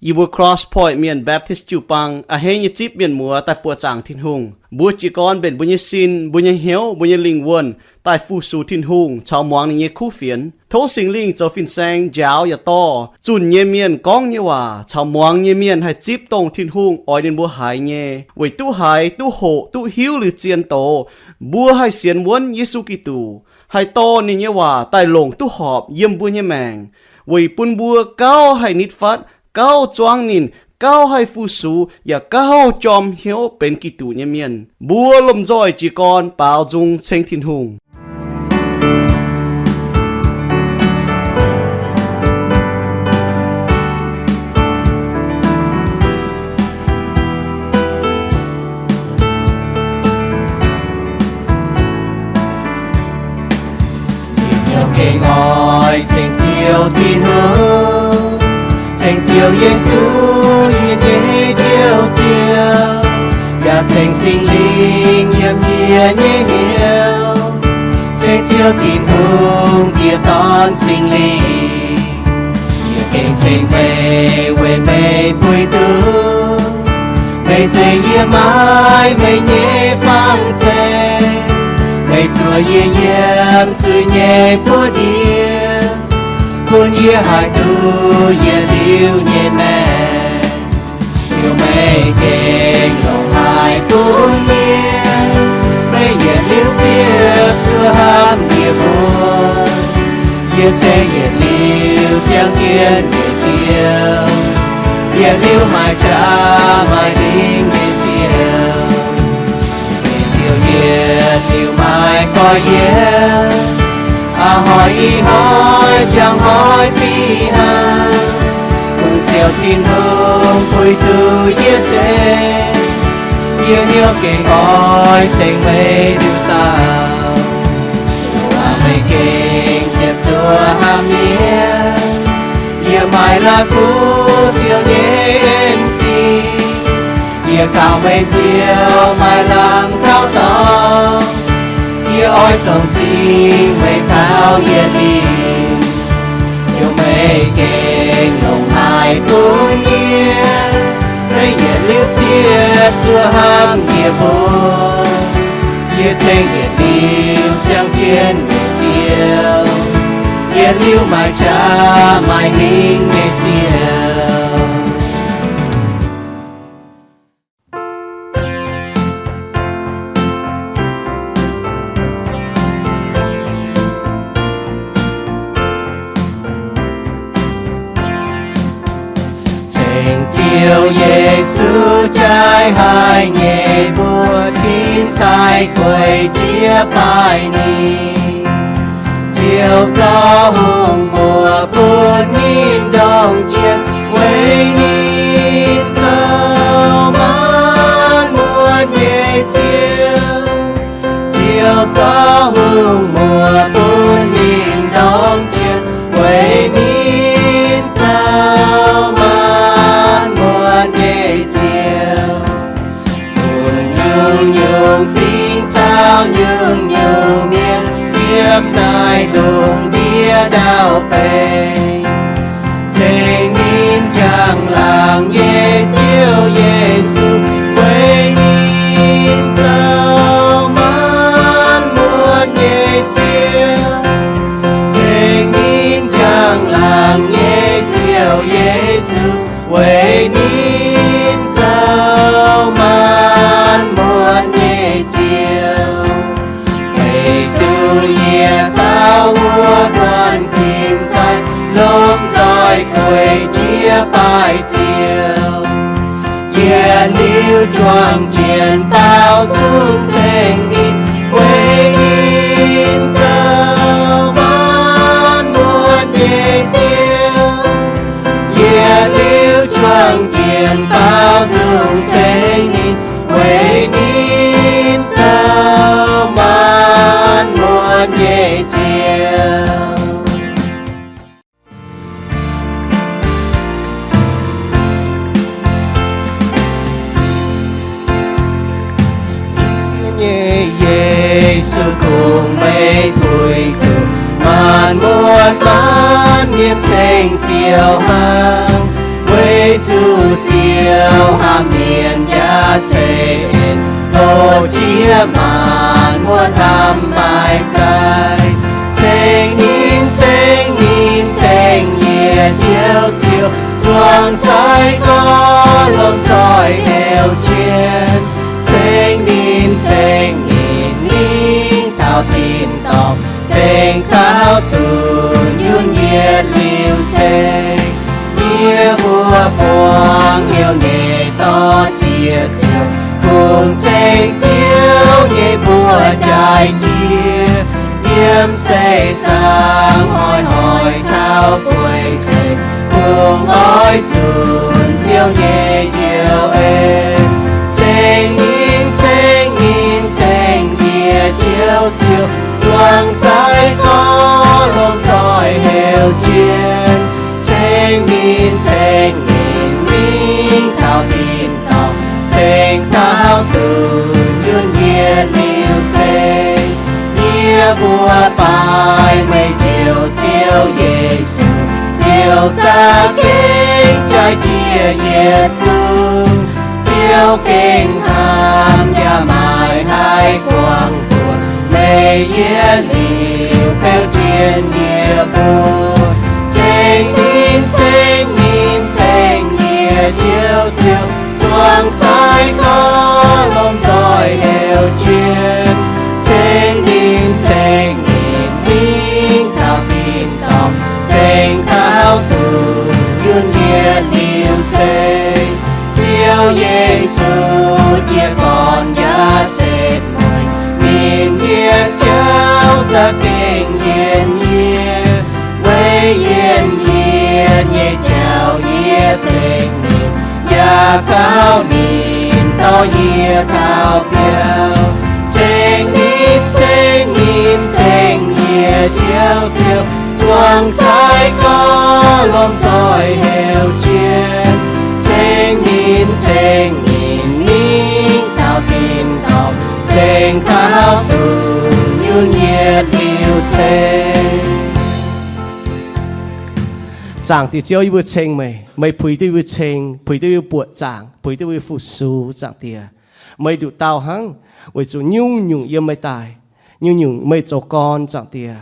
Yie mbuo Cross Point Mienh Baptist jiu-baang a'hneiv nyei zipv mienh muoz daaih buoqc zaangc Tin-Hungh. Mbuo jiez gorn mbenc mbuo nyei sin, mbuo nyei hnyouv, mbuo nyei lingh wuonh daaih fu-sux Tin-Hungh caux muangx ninh nyei kuv fienx. Tov Singx Lingh zoux fin-saeng njaaux yaac dorh zunh nyei mienh gorngv nyei waac caux muangx nyei mienh haih zipv dongh Tin-Hungh oix ninh mbuo haiz nyei, weic duqv haiz, duqv hoqc, duqv hiuv liuz zien doz, mbuo haih sienx wuonv Yesu Giduc, haih dorh ninh nyei waac daaih longc duqv horpc yiem mbuo nyei maengc, weic bun mbuo gauh haih nitv fatv, gauh zuangv ninh, gauh haih fu-sux, yaac gauh jorm hnyouv benx Giduc nyei mienh. Mbuo lomh nzoih jiez gorn baaux nzung ceng Tin-Hungh. Yie hnyouv gengh oix ceng Ziouv Tin-Hungh, ceng Ziouv Yesu, yie nyei Njoux Ziouv, yaac ceng Singx Lingh yiem yie nyei hnyouv, ceng Ziouv Tin-Hungh Diex, Dorn, Singx Lingh. Yie gengh ceng meih weic meih puix duqv, meih zeiz yie maiv meih nyei fang zeiv. Meih zuov yie yiem zuiz nyei buoz-ndiev, bun yie haih duqv yietc liuz nyei maengc. Ziouv, meih gengh longc haaix bun yie, meih yietc liuz ziepc zuoqv hnamv yie mbuo. Yie ceng yietc liuz ziangh jienv nyei Ziouv, yietc liuz maaih qaqv maaih lingh nyei Ziouv. Meih Ziouv yietc liuz maaih gorx-youz, a'hnoi ih hnoi, njang hnoi fih hnangv, bun Ziouv Tin-Hungh puix duqv yie ceng. Yie hnyouv gengh oix ceng meih liuz dauh. Ziouv aac, meih gengh ziepc zuoqv hnamv yie. Yie maaih la'kuqv Ziouv nyei en-zingh. Yie kaux meih Ziouv maaih lamh kaux dorngx. Yie oix zorngc zingh meih taux yietc liuz. Ziouv, meih gengh longc haaix bun yie, meih yietc liuz ziepc zuoqv hnamv yie mbuo. Yie ceng yietc liuz ziangh jienv nyei Ziouv, yietc liuz maaih qaqv maaih lingh nyei Ziouv. Ceng Ziouv Yesu jaaix haic nyei mbuox tin-caix gueic jiez baaih ninh. Ziouv zoux hungh muoz bun ninh ndongc jiex, weic ninh zoux maanc muotc nyei Ziouv. Ziouv zoux hungh muoz bun ninh ndongc jiex, weic ninh zoux maanc muotc nyei Ziouv. Bun nyungc-nyungc fingx caux nyungc-nyungc mienh yiem naaiv lungh ndiev ndau-beih ceng ninh njang-laangc nyei Ziouv Yesu, weic ninh zoux maanc muotc nyei Ziouv. Ceng ninh njang-laangc nyei Ziouv Yesu, weic ninh zoux maanc muotc nyei Ziouv. Weic duqv yie caux wuov buonc tin-caix lomh nzoih gueic jiez baaih Ziouv. Yietc liuz juangc jienv baaux nzung ceng ninh, weic ninh zoux maanc muotc nyei Ziouv. Yietc liuz juangc jienv baaux nzung ceng ninh, weic ninh zoux maanc muotc nyei Ziouv. Nyei Yesu, kungx meih puix duqv maanc muotc maanc mienh ceng Ziouv hnangv, weic zuqc Ziouv hnamv mienh yaac ceix en, loz-jiex maanc muotv hnamv maaih zaih. Ceng ninh, ceng ninh, ceng yie Njoux Ziouv, zuangx sai-gorx lomh nzoih heuc jienv. Ceng ninh, ceng ninh, mingh taux tin-dorngh, ceng taux dunx yunh yietc liuz ceng. Yie mbuo buangh heuc nyei dorh ziex ziouc, kungx ceng Ziouv nyei mbuox jaaix jiex. Yiem seix zaangc hnoi-hnoi taux bueix seix, kungx oix zunc Ziouv nyei njoux en. Ceng ninh, ceng ninh, ceng yie Njoux Ziouv, zuangx sai-gorx lomh nzoih heuc jienv. Ceng ninh, ceng ninh, mingh taux tin-dorngh, ceng taux dunx yunh yietc liuz ceng. Yie mbuo baaix meih Njoux Ziouv Yesu, Ziouv za'gengh jaaix jiex yietc zungv. Ziouv gengh hnamv yaac maaiz haih buangh buoz meih yietc liuz beu jienv yie mbuo. Ceng ninh, ceng ninh, ceng yie Njoux Ziouv, zuangx sai-gorx lomh nzoih heuc jienv. Ceng ninh, ceng ninh, mingh taux tin-dorngh, ceng taux dunx yunh yietc liuz ceng. Ziouv Yesu, jiez gorn yaac setv mueiz, ninh nyei jauv za'gengh yienc yie. Weic yienc yie nyei jauv yie ceng ninh, yaac gauh ninh dorh yie taux biauv. Ceng ninh, ceng ninh, ceng yie Njoux Ziouv, zuangx sai-gorx lomh nzoih heuc jienv. Ceng ninh, ceng ninh, mingh taux tin-dorngh, ceng taux dunx yunh yietc liuz ceng. Zaangc Diex Ziouv, yie mbuo ceng meih. Meih puix duqv yie mbuo ceng, puix duqv yie mbuo buoqc zaangc, puix duqv yie mbuo fu-sux, Zaangc Diex. Meih nduqc dauh hnangv, weic zuqc nyungc-nyungc yiem meih daaih, nyungc-nyungc meih zoux gorn, Zaangc Diex.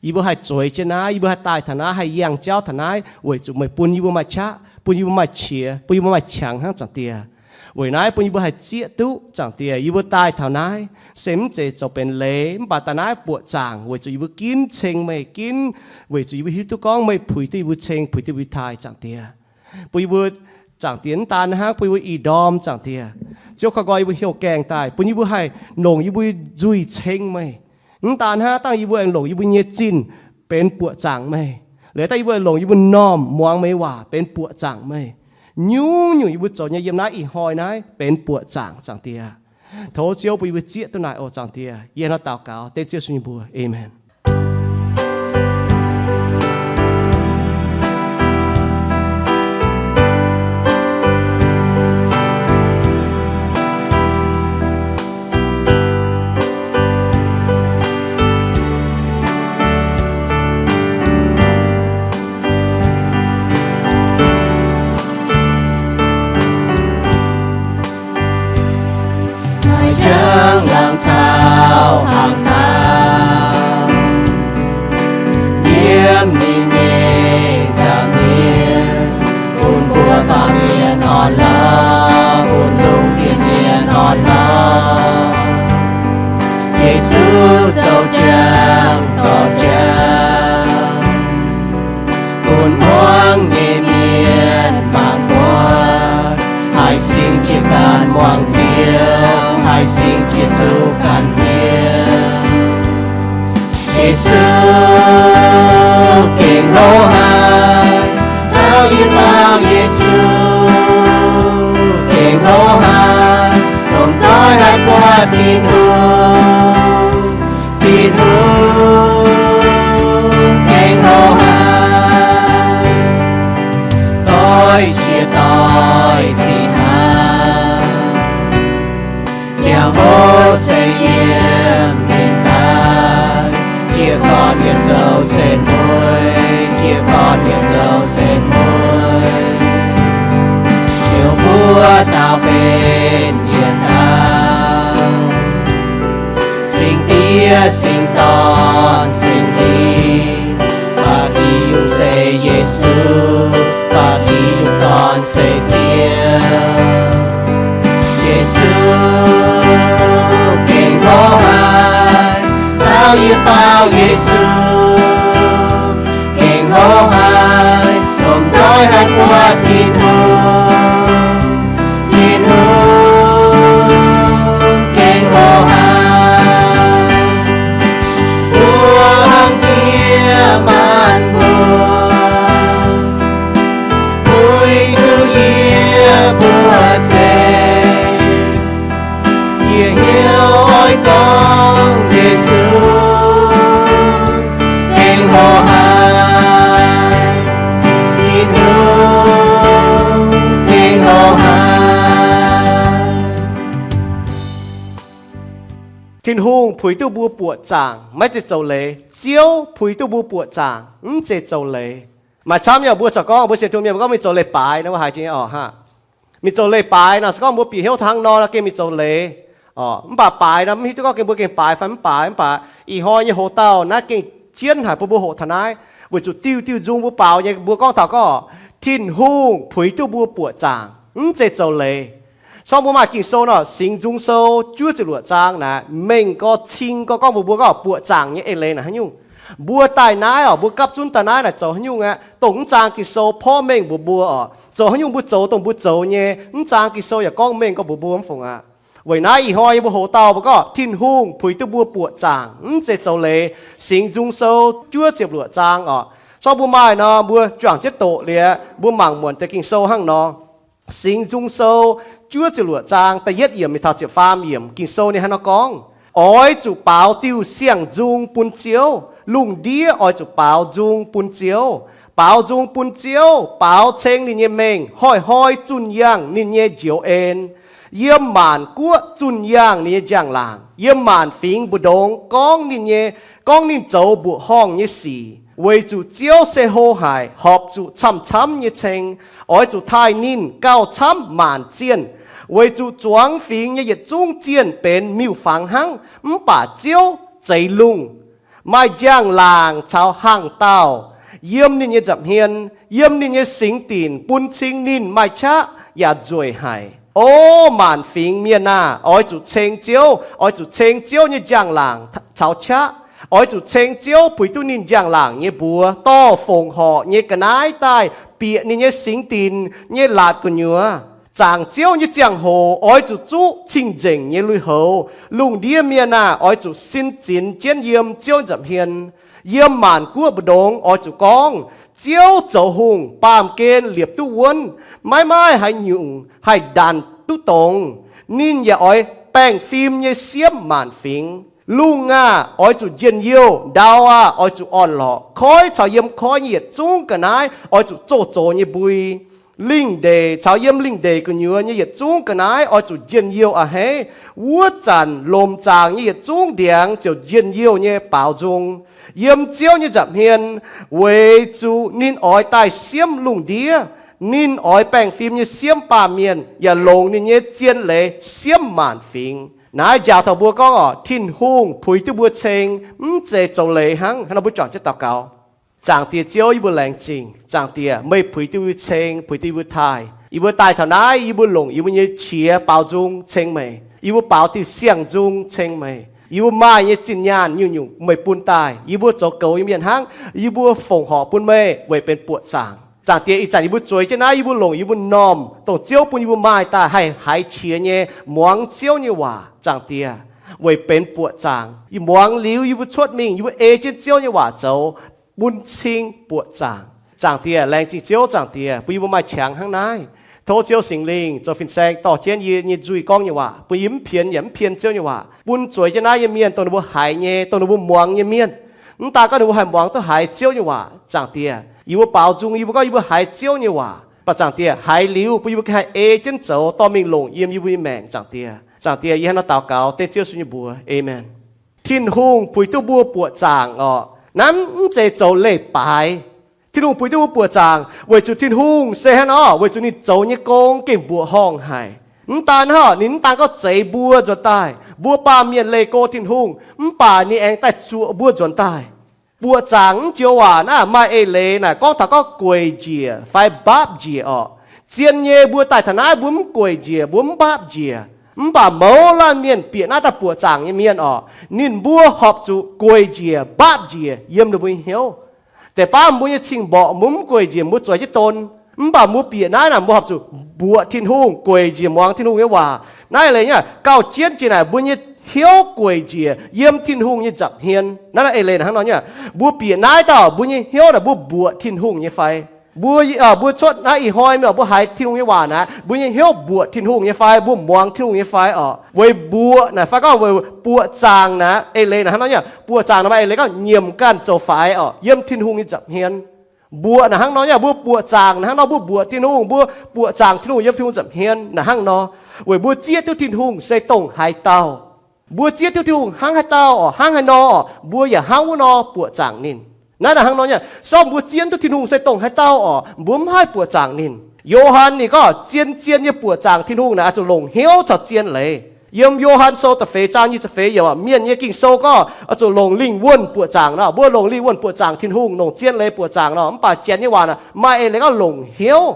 Yie mbuo haih zueiz jienv naaiv, yie mbuo haih daaih taux naaiv, haih yangh jauv taux naaiv, weic zuqc meih bun yie mbuo maaih qaqv, bun yie mbuo maaih qiex, bun yie mbuo maaih qangx hnangv, Zaangc Diex. Weic naaiv bun yie mbuo haih zieqv duqv, Zaangc Diex, yie mbuo daaih taux naaiv se mv zeiz zoux benx leiz, mv baac daaih naaiv buoqc zaangc weic zuqc yie mbuo ginv ceng meih, ginv weic zuqc yie mbuo hiuv duqv gorngv meih puix duqv yie mbuo ceng, puix duqv yie mbuo taaih, Zaangc Diex. Bun yie mbuo, Zaangc Diex, mv daan hnangv, bun yie mbuo ih ndorm, Zaangc Diex, Ziouv koi nqoi yie mbuo heuc gaengh daaih, bun yie mbuo haih longc yie mbuo nzuih ceng meih. Mv daan hnangv, dangh yie mbuo aengx longc yie mbuo nyei zinh benx buoqc zaangc meih. Liuz dangh yie mbuo aengx longc yie mbuo m'normh muangx meih waac benx buoqc zaangc meih. Nyungc-nyungc yie mbuo zoux nyei yiem naaiv ih hnoi naaiv benx buoqc zaangc, Zaangc Diex. Tov Ziouv bun yie mbuo zieqv duqv naaic oc, Zaangc Diex. Yie hnangv naaiv daux gaux dengv Ziouv Yesu nyei mbuox. Aamen. Maaih jangx laangz caux hnaangx-ndaauv yiem ninh nyei nza'hmien, bun mbuo baamh mienh orn-lorqc, bun lungh ndiev mienh orn-lorqc. Yesu zoux jangx dorh jangx, bun hmuangx nyei mienh mangc buatc, haih singx jiez ganh muangx Ziouv, haih singx jiez zuqc ganh Ziouv. Yesu gengh hlo haic, caux yie baamh Yesu gengh hlo haic, lomh nzoih haih buatc Tin-Hungh. Tin-Hungh gengh hlo haic, doix jiex doix fih hnangv. Ziangh hoc se yiem ninh daaih, jiez gorn yietc zoux se mueiz, jiez gorn yietc zoux se mueiz. Dauh benx yietc dauh, Singx Diex, Singx Dorn, Singx Lingh, baac Giduc se Yesu, baac Giduc Dorn se Ziouv. Yesu gengh hlo haic, caux yie baaux Yesu gengh hlo haic, lomh nzoih haih buatc Tin-Hungh. Tin-Hungh gengh hlo haic, mbuo hnangv jiex maanc mbuo, puix duqv yie mbuo ceng. Yie hnyouv oix gorngv Yesu gengh hlo haic, Tin-Hungh gengh hlo haic. Tin-Hungh puix duqv mbuo buoqc zaangc, maiv zeiz zoux leiz. Ziouv puix duqv mbuo buoqc zaangc, mv zeiz zoux leiz. Maaih camv nyei mbuo corc gorngv, mbuo sienx Tin-Hungh mienh mbuo gorngv mingh zoux leiz-baaix nor, mbuo haiz jiex nyei oc hnangv. Mingh zoux leiz-baaix nor se gorngv mbuo bieqc hnyouv hnangv nor, gengh mingh zoux leiz oc. Mv baac baaix nor mv hiuv duqv gorngv gengh mbuo gengh baaix fai mv baaix. Mv baac ih hnoi nyei hoc-dauh naaiv gengh jienv haic bun mbuo hoqc taux naaiv, weic zuqc diuh diuh nzung mbuo baaux nyei, mbuo gorngv taux gorngv Tin-Hungh puix duqv mbuo buoqc zaangc, mv zeiz zoux leiz. Corc mbuo maaih Ging-Sou nor, Singx Nzung Sou juov ziepc luoqc zaang naaic, mengh gorx cing gorx gorngv mbuox mbuo gorngv buoqc zaangc nyei eix leiz naaic haaix nyungc. Mbuo daaih naaiv oc, mbuo gapv zunv daaih naaiv naaic zoux haaix nyungc aqv, dongh mv zaang Ging-Sou porv mengh mbuox mbuo oc. Zoux haaix nyungc mbuo zoux dongh mbuo zoux nyei, mv zaang Ging-Sou yaac gorngv mengh gorx mbuox mbuo mv fungc aqv. Weic naaiv ih hnoi nyei mbuo hoc-dauh mbuo gorngv Tin-Hungh puix duqv mbuo buoqc zaangc, mv zeiz zoux leiz. Singx Nzung Sou juov ziepc luoqc zaang oc. Corc mbuo maaih nor, mbuo juangc jienv doqc liuz, mbuo mangc muonc deix Ging-Sou hnangv nor. Singx Nzung Sou juov ziepc luoqc zaang da'yietv yiemc mingh taux ziepc faam yiemc, Ging-Sou ninh hnangv nor gorngv, Oix zuqc baaux diuh siang-nzung bun Ziouv. Lungh ndiev oix zuqc baaux nzung bun Ziouv. Baaux nzung bun Ziouv, baaux ceng ninh nyei mengh, hnoi-hnoi zunh yangh ninh nyei njoux en. Yiem maanc guoqv zunh yangh ninh nyei njang-laangc, yiem maanc fingx mbu'ndongx gorngv ninh nyei, gorngv ninh zoux mbuoqc horngh nyei sic. Weic zuqc Ziouv se hlo haic, horpc zuqc camv-camv nyei ceng. Oix zuqc taaih ninh gauh camv maanc zienh, weic zuqc zuangx fingx nyei yietc zungv zienh benx miuc-fangx hnangv, mv baac Ziouv zeix lungh. Maaih njang-laangc caux hangh dauh yiem ninh nyei nza'hmien, yiem ninh nyei singx dinc bun cing ninh maaih qaqv yaac nzueic haic. O maanc fingx mienh aah! Oix zuqc ceng Ziouv, oix zuqc ceng Ziouv nyei njang-laangc caux qaqv. Oix zuqc ceng Ziouv puix duqv ninh njang-laangc nyei mbuox dorh fongc horc nyei ga'naaiv daaih bieqc ninh nyei singx dinc nyei laatc gu'nyuoz. Zaangc Ziouv nyei ziangh hoc oix zuqc zuqv cing-nzengc nyei lui-houx. Lungh ndiev mienh aah! Oix zuqc sin zinx jienv yiem Ziouv nza'hmien. Yiem maanc guoqv mbu'ndongx oix zuqc gorngv, Ziouv zoux hungh, baamh gen liepc duqv wuonv, maiv maaih haaix nyungc haih ndanc duqv dongz. Ninh yaac oix baengh fim nyei siemv maanc fingx. Lungh aah! Oix zuqc njien-youh. Ndau aah! Oix zuqc orn-lorqc. Koiv caux yiem koiv nyei yietc zungv ga'naaiv oix zuqc zoh zox nyei mbui. Lingh ndeic caux yiem lingh ndeic gu'nyuoz nyei yietc zungv ga'naaiv oix zuqc njien-youh a'hneiv. Wuov zanc lomc zaangc nyei yietc zungv ndiangx ziouc njien-youh nyei baaux nzung yiem Ziouv nyei nza'hmien, weic zuqc ninh oix daaih siemv lungh ndiev. Ninh oix baengh fim nyei siemv baamh mienh, yaac longc ninh nyei zien leiz siemv maanc fingx. Naaiv njaaux taux mbuo gorngv oc, Tin-Hungh puix duqv mbuo ceng mv zeiz zoux leiz hnangv. Hnangv nor mbuo juangc jienv daux gaux. Zaangc Diex Ziouv, yie mbuo laengz zingh. Zaangc Diex, meih puix duqv yie mbuo ceng, puix duqv yie mbuo taaih. Yie mbuo daaih taux naaiv, yie mbuo longc yie mbuo nyei qiex baaux nzung ceng meih. Yie mbuo baaux diuh siang-nzung ceng meih. Yie mbuo maaih nyei zinh nyaanh nyungc-nyungc meih bun daaih. Yie mbuo zoux goux nyei mienh hnangv. Yie mbuo fongc horc bun meih weic benx buoqc zaangc. Zaangc Diex, ih zanc yie mbuo zueiz jienv naaiv, yie mbuo longc yie mbuo m'normh dongh Ziouv bun yie mbuo maaih daaih haih haiz qiex nyei muangx Ziouv nyei waac. Zaangc Diex, weic benx buoqc zaangc. Yie muangx liuz yie mbuo cuotv mingh, yie mbuo ei jienv Ziouv nyei waac zoux, bun cing buoqc zaangc. Zaangc Diex, laengz zingh Ziouv. Zaangc Diex, bun yie mbuo maaih qangx hnangv naaiv. Tov Ziouv Singx Lingh zoux fin-saeng dorh jienv yie nyei nzuih gorngv nyei waac, bun yie mv pienx yaac mv pien Ziouv nyei waac, bun zueiz jienv naaiv nyei mienh, dongh ninh mbuo haiz nyei, dongh ninh mbuo muangx nyei mienh, mv daan gorngv ninh mbuo haih muangx duqv haiz Ziouv nyei waac. Zaangc Diex, yie mbuo baaux nzung, yie mbuo gorngv yie mbuo haiz Ziouv nyei waac, mv baac Zaangc Diex, haiz liuz bun yie mbuo haih ei jienv zoux dorh mingh longc yiem yie mbuo nyei maengc. Zaangc Diex, zaangc Diex, yie hnangv nor daux gaux dengv Ziouv Yesu nyei mbuox. Aamen. Tin-Hungh puix duqv mbuo buoqc zaangc orqc? Naaiv mv zeiz zoux leiz-baaix. Tin-Hungh puix duqv mbuo buoqc zaangc weic zuqc Tin-Hungh se hnangv nor, weic zuqc ninh zoux nyei gong gengh mbuoqc horngh haic. Mv daan hnangv, ninh mv daan gorngv zeix mbuo nzuonx daaih, mbuo baamh mienh leih go Tin-Hungh, mv baac ninh aengx daaih zuoqc mbuo nzuonx daaih. Buoqc zaangc mv joux waac naaiv maaih eix leiz naaic gorngv taux gorngv gueic njiec fai mbaapv njiec orqc. Zien nyei mbuo daaih taux naaiv mbuo mv gueic njiec, mbuo mv mbaapv njiec. Mv baac mouz laanh mienh bieqc naaiv daaih buoqc zaangc nyei mienh orqc, ninh mbuo horpc zuqc gueic njiec mbaapv njiec yiem ninh mbuo nyei hnyouv. Deix baav mbuo nyei cing-mborqc mbuo mv gueic njiec mbuo zueiz jienv don. Mv baac mbuo bieqc naaiv naaic mbuo horpc zuqc mbuoqc Tin-Hungh, gueic njiec muangx Tin-Hungh nyei waac. Naaiv leiz nyei gauh jienv jiex naaic mbuo nyei hnyouv gueic njiec yiem Tin-Hungh nyei nza'hmien. Naaiv naaiv eix leiz naaic hnangv nor nyei. Mbuo bieqc naaiv dauh mbuo nyei hnyouv naaic mbuo mbuoqc Tin-Hungh nyei fai? Mbuo, mbuo cuotv naaiv ih hnoi mienh mbuo haiz Tin-Hungh nyei waac naaic, mbuo nyei hnyouv mbuoqc Tin-Hungh nyei fai, mbuo muangx Tin-Hungh nyei fai orqc? Weic mbuoqc naaic fai gorngv weic buoqc zaangc naaic, eix leiz naaic hnangv nor nyei. Buoqc zaangc naaic maaih eix leiz gorngv nyiemc ganh zoux faix orqc yiem Tin-Hungh nyei nza'hmien. Mbuoqc naaic hnangv nor nyei, mbuo buoqc zaangc naaic hnangv nor, mbuo mbuoqc Tin-Hungh, mbuo buoqc zaangc Tin-Hungh yiem Tin-Hungh nza'hmien naaic hnangv nor, weic mbuo zieqv duqv Tin-Hungh se dongh haaix dauh. Mbuo zieqv duqv Tin-Hungh hnangv haaix dauh orqc, hnangv haaix nor orqc, mbuo yaac hnangv wuov nor buoqc zaangc ninh. Naaiv naaic hnangv nor nyei, sorng mbuo zieqv duqv Tin-Hungh se dongh haaix dauh orqc, mbuo mv haih buoqc zaangc ninh. Yo^han ninh gorngv zien-zien nyei buoqc zaangc Tin-Hungh naaic oix zuqc longc hnyouv caux zien leiz. Yiem Yo^han Sou da'feix zaang nyic ziepc feix yiemc, mienh nyei Ging-Sou gorngv oix zuqc longc lingh wuonh buoqc zaangc nor. Mbuo longc lingh wuonh buoqc zaangc Tin-Hungh, longc zien leiz buoqc zaangc nor. Mv baac janx nyei waac naaic maaih eix leiz gorngv longc hnyouv.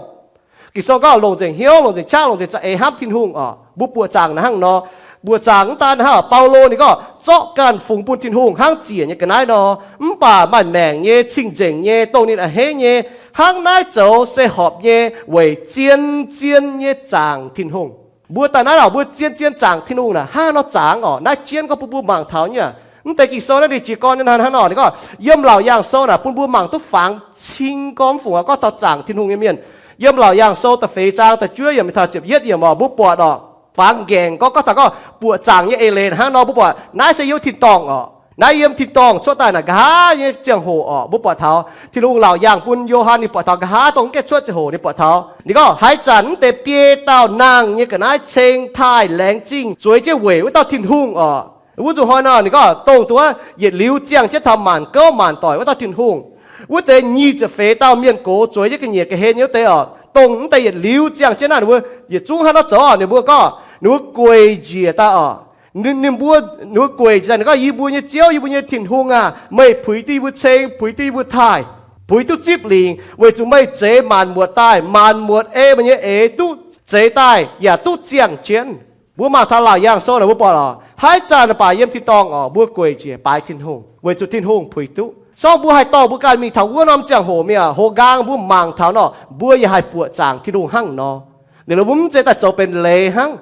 Ging-Sou gorngv longc nzengc hnyouv, longc nzengc qaqv, longc nzengc za'eix hnamv Tin-Hungh orqc. Mbuo buoqc zaangc naaic hnangv nor. Buoqc zaangc mv daan hnangv, Baulo ninh gorngv zorqv ganh fungx bun Tin-Hungh hnangv ziec nyei ga'naaiv nor, mv baac maaih maengc nyei, cing-nzengc nyei, dongh ninh a'hneiv nyei, hnangv naaiv zoux se horpc nyei weic zien-zien nyei zaangc Tin-Hungh. Mbuo daaih naaiv naaic mbuo zien-zien zaangc Tin-Hungh naaic hnangv haaix nor zaangc orqc? Naaiv jienv gorngv bun mbuo mangc taux nyei. Mv deix Ging-Sou naaiv ninh jiez gorn nyei hnangv nor, ninh gorngv yiem Laauc Yaangh Sou naaic bun mbuo mangc duqv fangx cing gorngv mv fungc gorngv taux zaangc Tin-Hungh nyei mienh. Yiem Laauc Yaangh Sou da'feix zaang da'juov yiemc taux ziepc yietv yiemc orqc, mbuo buatc orqc, fangx nqaengc gorngv, gorngv taux gorngv buoqc zaangc nyei eix leiz hnangv nor. Mbuo buatc naaiv se yiem tin-dorngh orqc. Naaiv yiem tin-dorngh cuotv daaih naaic nqa'haav nyei ziangh hoc orqc, mbuo buatc taux Tin-Hungh laauc yaangh bun Yo^han ninh buatc taux nqa'haav dongh mv gaengh cuotv ziangh hoc ninh buatc taux. Ninh gorngv haaix zanc mv deix biei dauh nangh nyei ga'naaiv ceng taaih laengz zingh zueiz jienv weic wuov dauh Tin-Hungh orqc. Wuov zuqc hnoi nor ninh gorngv dongh duqv yietc liuz ziangh jienv taux maanc gouv maanc doic wuov dauh Tin-Hungh. Wuov deix nyic ziepc feix dauh mienh gox zueiz jienv ga'nyiec ga'hlen nyei wuov deix orqc, dongh mv deix yietc liuz ziangh jienv naaiv ninh mbuo yietc zungv hnangv naaiv zoux orqc, ninh mbuo gorngv ninh mbuo gueic njiec daaih orqc. Ninh, ninh mbuo, ninh mbuo gueic njiec daaih, ninh gorngv, Yie mbuo nyei Ziouv, yie mbuo nyei Tin-Hungh aah! Meih puix duqv yie mbuo ceng, puix duqv yie mbuo taaih, puix duqv zipv lingc, weic zuqc meih zeix maanc muotc daaih. Maanc muotc ei meih nyei eix duqv zeix daaih yaac duqv ziangh jienv. Mbuo mangc taux Laauc Yaangh Sou naaic mbuo buatc orqc, haaix zanc naaic baac yiem tin-dorngh orqc, mbuo gueic njiec baaix Tin-Hungh weic zuqc Tin-Hungh puix duqv. Sorng mbuo haih dorh mbuo ganh mingh taux wuov norm ziangh hoc mi'aqv, hoqc nqaang mbuo mangc taux nor, mbuo yaac haih buoqc zaangc Tin-Hungh hnangv nor. Ninh mbuo mv zeiz daaih zoux benx leiz hnangv,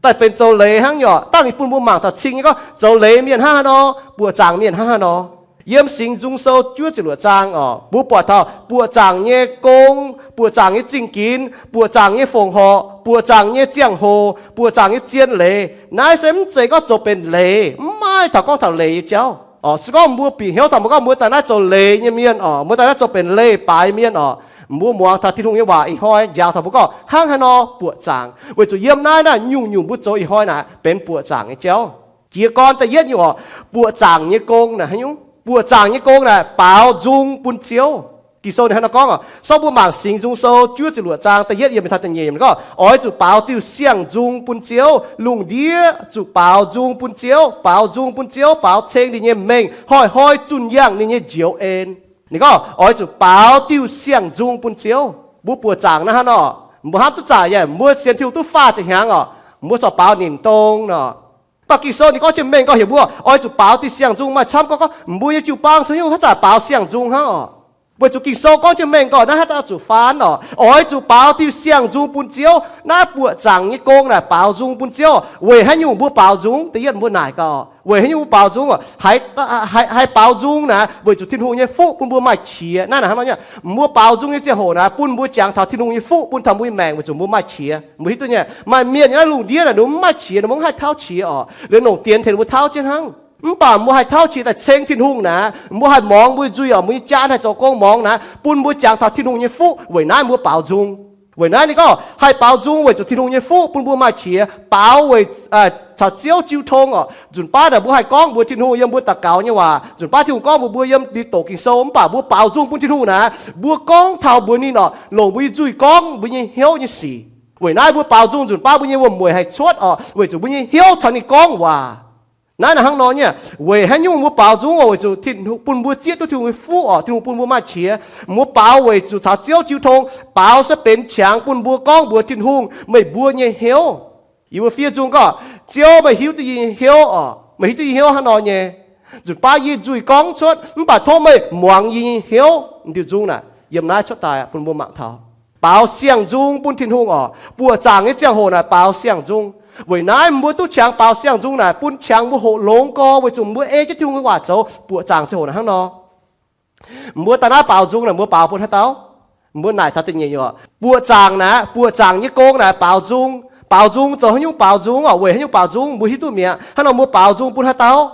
daaih benx zoux leiz hnangv nyei orqc. Dangh ninh bun mbuo mangc taux cing nyei gorngv zoux leiz mienh hnangv haaix nor, buoqc zaangc mienh hnangv haaix nor. Yiem Singx Nzung Sou juov ziepc luoqc zaang orqc, mbuo buatc taux buoqc zaangc nyei gong, buoqc zaangc nyei zingh ginx, buoqc zaangc nyei fongc horc, buoqc zaangc nyei ziangh hoc, buoqc zaangc nyei zien leiz. Naaiv se mv zeiz gorngv zoux benx leiz, mv maaih taux gorngv taux leiz nyei jauv orqc. Se gorngv mbuo bieqc hnyouv taux mbuo gorngv mbuo daaih naaiv zoux leiz nyei mienh orqc, mbuo daaih naaiv zoux benx leiz baaix mienh orqc, mbuo muangx taux Tin-Hungh nyei waac ih hnoi njaaux taux mbuo gorngv hnangv haaix nor buoqc zaangc, weic zuqc yiem naaiv naaiv nyungc-nyungc mbuo zoux ih hnoi naaic benx buoqc zaangc nyei jauv. Jiez gorn da'yietv nyungc orqc, buoqc zaangc nyei gong naaic haaix nyungc? Buoqc zaangc nyei gong naaic baaux nzung bun Ziouv. Ging-Sou ninh hnangv naaiv gorngv orqc, sorng mbuo mangc Singx Nzung Sou juov ziepc luoqc zaang da'yietv yiem taux da'nyeic yiemc gorngv, Oix zuqc baaux diuh siang-nzung bun Ziouv. Lungh ndiev zuqc baaux nzung bun Ziouv, baaux nzung bun Ziouv, baaux ceng ninh nyei mengh, hnoi-hnoi zunh yangh ninh nyei njoux en. Ninh gorngv oix zuqc baaux diuh siang-nzung bun Ziouv. Mbuo buoqc zaangc naaiv hnangv nor, mbuo hnamv duqv zaqc yaac mbuo sienx Tin-Hungh duqv faah ziepc hnyangx orqc, mbuo corc baaux nimc dong nor. Mv baac Ging-Sou ninh gorngv jienv mengh gorngv heuc mbuo oix zuqc baaux diuh siang-nzung. Maaih camv gorngv, gorngv mbuo nyei jiu-baang caux hnyouv haaix zanc baaux siang-nzung hnangv orqc. Weic zuqc Ging-Sou gorngv jienv mengh gorngv naaiv haaix dauh zuqc faan orqc, oix zuqc baaux diuh siang-nzung bun Ziouv. Naaiv buoqc zaangc nyei gong naaic baaux nzung bun Ziouv. Weic haaix nyungc mbuo baaux nzung? Da'yietv mbuo naaic gaax, weic haaix nyungc mbuo baaux nzung? Haih, haih baaux nzung naaic weic zuqc Tin-Hungh nyei fuqv bun mbuo maaih qiex. Naaiv naaic hnangv nor nyei, mbuo baaux nzung nyei ziangh hoc naaic bun mbuo jangx taux Tin-Hungh nyei fuqv bun taux mbuo nyei maengc weic zuqc mbuo maaih qiex. Mbuo hiuv duqv nyei, maaih mienh nyei naaiv lungh ndiev naaic ninh mbuo mv maaih qiex, ninh mbuo mv haih tauv qiex orqc. Liuz nongc dienx tengx ninh mbuo tauv jienv hnangv. Mv baac mbuo haih tauv qiex daaih ceng Tin-Hungh naaic, mbuo haih morngx mbuo nzuih orqc, mbuo nyei jaan haih zoux gong morngx naaic bun mbuo jangx taux Tin-Hungh nyei fuqv. Weic naaiv mbuo baaux nzung. Weic naaiv ninh gorngv haih baaux nzung weic zuqc Tin-Hungh nyei fuqv bun mbuo maaih qiex baaux weic caux Ziouv jiu tong orqc. Nzunc baav naaic mbuo haih gorngv mbuox Tin-Hungh yiem mbuo daux gaux nyei waac. Nzunc baav Tin-Hungh gorngv mbuox mbuo yiem ninh doqc Ging-Sou, mv baac mbuo baaux nzung bun Tin-Hungh naaic, mbuo gorngv taux mbuox ninh orqc, longc mbuo nyei nzuih gorngv mbuo nyei hnyouv nyei sic. Weic naaiv mbuo baaux nzung nzunc baav mbuo nyei wuom-mueic haih cuotv orqc, weic zuqc mbuo nyei hnyouv caux ninh gorngv waac. Naaiv naaic hnangv nor nyei. Weic haaix nyungc mbuo baaux nzung orqc? Weic zuqc bun mbuo zieqv duqv Tin-Hungh nyei fuqv orqc. Tin-Hungh bun mbuo maaih qiex. Mbuo baaux weic zuqc caux Ziouv jiu tong, baaux se benx qangx bun mbuo gorngv mbuox Tin-Hungh, meih mbuo nyei hnyouv. Yie mbuo fiev nzung gorngv, Ziouv, meih hiuv duqv yie nyei hnyouv orqc. Meih hiuv duqv yie hnyouv hnangv nor nyei. Nzunc baav yie nzuih gorngv cuotv, mv baac tov meih muangx yie nyei hnyouv. Diuh nzung naaic yiem naaiv cuotv daaih bun mbuo mangc taux baaux siang-nzung bun Tin-Hungh orqc. Buoqc zaangc nyei ziangh hoc naaic baaux siang-nzung. Weic naaiv mbuo duqv qangx baaux siang-nzung naaic bun qangx mbuo hoqc longx gorx, weic zuqc mbuo ei jienv Tin-Hungh nyei waac zoux. Buoqc zaangc ziangh hoc naaic hnangv nor. Mbuo daaih naaiv baaux nzung naaic mbuo baaux bun haaix dauh? Mbuo naaic taux da'nyeic nyungc orqc. Buoqc zaangc naaic, buoqc zaangc nyei gong naaic baaux nzung. Baaux nzung zoux haaix nyungc baaux nzung orqc? Weic haaix nyungc baaux nzung? Mbuo hiuv duqv mi'aqv. Hnangv nor mbuo baaux nzung bun haaix dauh?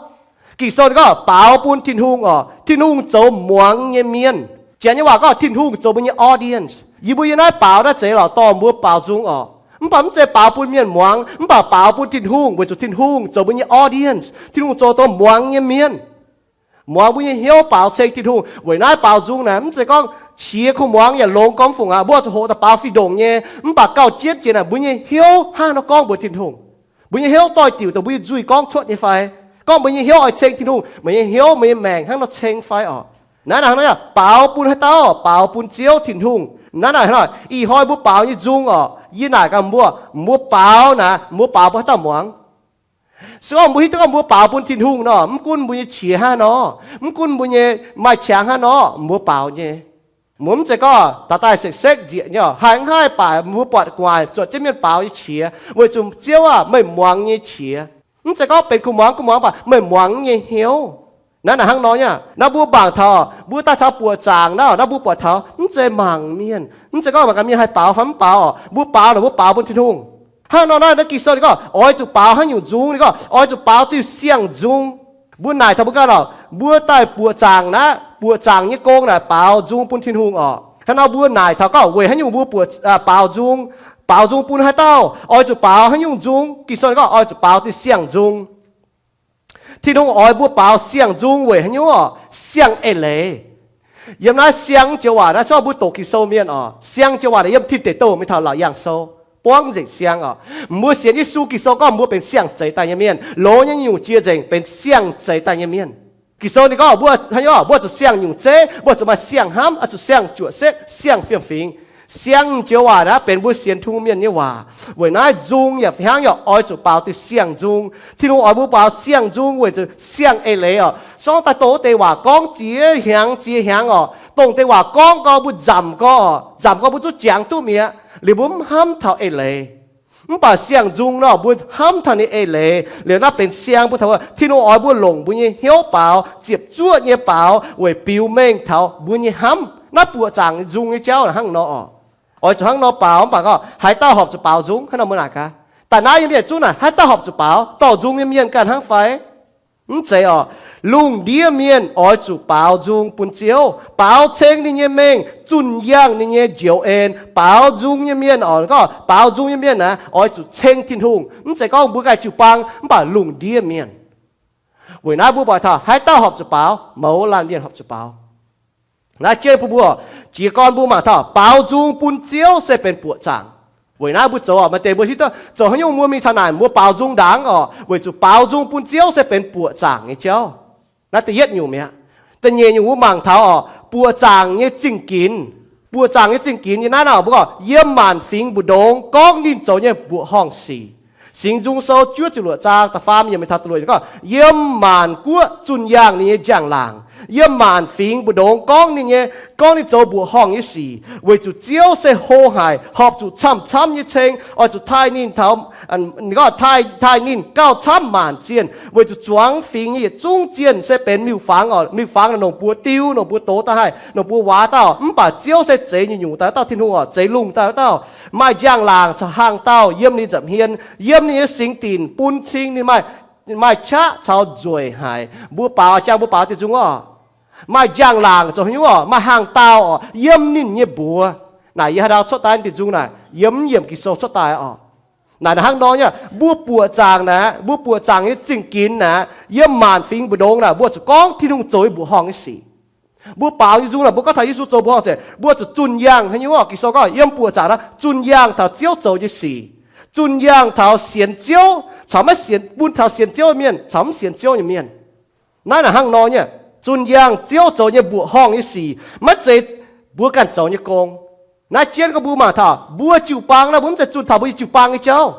Ging-Sou ninh gorngv baaux bun Tin-Hungh orqc. Tin-Hungh zoux muangx nyei mienh. Janx nyei waac gorngv Tin-Hungh zoux mbuo nyei audience. Yie mbuo yiem naaiv baaux naaiv zeiz lorqc dorh mbuo baaux nzung orqc. Mv baac mv zeiz baaux bun mienh muangx, mv baac baaux bun Tin-Hungh, weic zuqc Tin-Hungh zoux mbuo nyei audience. Tin-Hungh zoux dongh muangx nyei mienh. Muangx mbuo nyei hnyouv baaux ceng Tin-Hungh. Weic naaiv baaux nzung naaic mv zeiz gorngv qiex kuh muangx yaac longx gormx fungc aqv. Mbuo zuqc hoqc daaih baaux fih ndongc nyei, mv baac gauh jienv jiex naaic mbuo nyei hnyouv hnangv nor gorngv mbuox Tin-Hungh. Mbuo nyei hnyouv doix-diuc dongh mbuo nyei nzuih gorngv cuotv nyei fai? Gorngv mbuo nyei hnyouv oix ceng Tin-Hungh, meih nyei hnyouv, meih nyei maengc hnangv nor ceng fai orqc? Naaiv naaic hnangv nor, baaux bun haaix dauh? Baaux bun Ziouv Tin-Hungh. Naaiv naaic hnangv nor, ih hnoi mbuo baaux nyei nzung orqc, yie naaic gaax mbuo, mbuo baaux naaic, mbuo baaux bun haaix dauh muangx? Se gorngv mbuo hiuv duqv gorngv mbuo baaux bun Tin-Hungh nor, mv gunv mbuo nyei qiex hnangv nor, mv gunv mbuo nyei maaih qangx hnangv nor, mbuo baaux nyei. Mbuo mv zeiz gorngv daaih daaih sekv-sekv nzieqc nyei, haih hnangv haaix baac mbuo buatc gu'nguaaic zuotc jienv mienh baaux nyei qiex, weic zuqc Ziouv aah, meih muangx nyei qiex. Mv zeiz gorngv benx kuh muangx kuh muangx baac meih muangx nyei hnyouv. Naaiv naaic hnangv nor nyei. Naaiv mbuo mangc taux, mbuo daaih taux buoqc zaangc naaiv, naaiv mbuo buatc taux mv zeiz mangc mienh. Mv zeiz gorngv mangc gaax mienh haih baaux fai mv baaux. Mbuo baaux naaic mbuo baaux bun Tin-Hungh. Hnangv nor naaiv, naaiv Ging-Sou ninh gorngv oix zuqc baaux haaix nyungc nzung? Ninh gorngv oix zuqc baaux diuh siang-nzung. Mbuo naaic taux mbuo ganh orqc, mbuo daaih buoqc zaangc naaiv, buoqc zaangc nyei gong naaic baaux nzung bun Tin-Hungh orqc. Hnangv nor mbuo naaic taux gorngv weic haaix nyungc mbuo buoqc, baaux nzung, baaux nzung bun haaix dauh? Oix zuqc baaux haaix nyungc nzung? Ging-Sou ninh gorngv oix zuqc baaux diuh siang-nzung. Tin-Hungh oix mbuo baaux siang-nzung weic haaix nyungc orqc? Siang eix leiz. Yiem naaiv siang joux waac naaiv, se gorngv mbuo doqc Ging-Sou mienh orqc, siang joux waac naaic yiem Tin Deic Douh mingh taux Laauc Yaangh Sou buangv nzengc siang orqc. Mbuo sienx Yesu Ging-Sou gorngv mbuo benx siang-zeix daaih nyei mienh, longx nyei nyungc jiex nzengc benx siang-zeix daaih nyei mienh. Ging-Sou ninh gorngv mbuo, mbuo zuqc siang-nyungc zeiv, mbuo zuqc maaih siang-hnamv, zuqc siang-juoqc setv, siang-fiem-fingx. Siang joux waac naaiv benx mbuo sienx Tin-Hungh mienh nyei waac. Weic naaiv nzung yaac fih hnangv yaac oix zuqc baaux diuh siang-nzung. Tin-Hungh oix mbuo baaux siang-nzung weic zuqc siang eix leiz orqc. Se gorngv daaih dongh wuov deix waac gorngv ziex hnyangx ziex hnyangx orqc, dongh deix waac gorngv gau mbuo nzamc gau orqc, nzamc gau mbuo zuqv jangx duqv mi'aqv, liuz mbuo mv hnamv taux eix leiz. Mv baac siang-nzung nor mbuo hnamv taux ninh eix leiz, liuz naaiv benx siang bun taux Tin-Hungh oix mbuo longc mbuo nyei hnyouv baaux, ziepc zuoqv nyei baaux weic biux mengh taux mbuo nyei hnamv. Naaiv buoqc zaangc nzung nyei jauv hnangv nor orqc. Oix zuqc hnangv nor baaux, mv baac gorngv haaix dauh horpc zuqc baaux nzung? Hnangv nor mbuo naaic gaax, daaih naaiv yiem mienh zungv naaic haaix dauh horpc zuqc baaux? Dorh nzung nyei mienh ganh hnangv fai? Mv zeiz orqc. Lungh ndiev mienh oix zuqc baaux nzung bun Ziouv, baaux ceng ninh nyei mengh, zunh yangh ninh nyei njoux en. Baaux nzung nyei mienh orqc, gorngv baaux nzung nyei mienh naaic oix zuqc ceng Tin-Hungh. Mv zeiz gorngv mbuo ganh jiu-baang, mv baac lungh ndiev mienh. Weic naaiv mbuo buatc taux haaix dauh horpc zuqc baaux? Mouz laanh mienh horpc zuqc baaux. Naaiv jienv bun mbuo, jiez gorn mbuo mangc taux baaux nzung bun Ziouv se benx buoqc zaangc. Weic naaiv mbuo zoux orqc, maaih deix mbuo hiuv duqv zoux haaix nyungc mbuo mingh taux naaic mbuo baaux nzung ndaangc orqc, weic zuqc baaux nzung bun Ziouv se benx buoqc zaangc nyei jauv. Naaiv da'yietv nyungc mi'aqv. Da'nyeic nyungc mbuo mangc taux orqc, buoqc zaangc nyei zingh ginx. Buoqc zaangc nyei zingh ginx yiem naaiv nor mbuo gorngv yiem maanc fingx mbu'ndongx gorngv ninh zoux nyei mbuoqc horngh sic. Singx Nzung Sou juov ziepc luoqc zaang da'faam yiemc mingh taux da'luoqc yiemc gorngv, yiem maanc guoqv zunh yangh ninh nyei njang-laangc, yiem maanc fingx mbu'ndongx gorngv ninh nyei, gorngv ninh zoux mbuoqc horngh nyei sic, weic zuqc Ziouv se hlo haic, horpc zuqc camv-camv nyei ceng, oix zuqc taaih ninh taux, taaih, taaih ninh gauh camv maanc zienh, weic zuqc zuangx fingx nyei yietc zungv zienh se benx miuc-fangx orqc. Miuc-fangx naaic longc buoz diu, longc buoz doz daaih haih, longc buoz waac dauh, mv baac Ziouv se zeix nyungc-nyungc daaih wuov dauh Tin-Hungh orqc, zeix lungh daaih wuov dauh, maaih njang-laangc caux hlang dauh yiem ninh nza'hmien, yiem ninh nyei singx dinc bun cing ninh maaih, maaih qaqv caux nzueic haic. Mbuo baaux jangx, mbuo baaux diuh nzung orqc, maaih njang-laangc zoux haaix nyungc orqc, maaih hlang dauh orqc, yiem ninh nyei mbuox. Naaic yie haaix ndau cuotv daaih, dinh nzung naaic yiem mv yiemc Ging-Sou cuotv daaih oc. Naaic hnangv nor nyei, mbuo buoqc zaangc naaic, mbuo buoqc zaangc nyei zingh ginx naaic, yiem maanc fingx mbu'ndongx naaic, mbuo zuqc gorngv Tin-Hungh zoux nyei mbuoqc horngh nyei sic. Mbuo baaux nyei nzung naaic, mbuo gorngv taux Yesu zoux mbuoqc horngh zeiz, mbuo zuqc zunh yangh hnangv nyungc oc. Ging-Sou gorngv yiem buoqc zaangc naaic zunh yangh taux Ziouv zoux nyei sic, zunh yangh taux sienx Ziouv caux maiv sienx, bun taux sienx Ziouv nyei mienh caux mv sienx Ziouv nyei mienh. Naaiv naaic hnangv nor nyei, zunh yangh Ziouv zoux nyei mbuoqc horngh nyei sic, maiv zeiz mbuo ganh zoux nyei gong. Naaiv jienv gorngv mbuo mangc taux mbuo jiu-baang naaiv, mbuo mv zeiz zunh taux mbuo nyei jiu-baang nyei jauv.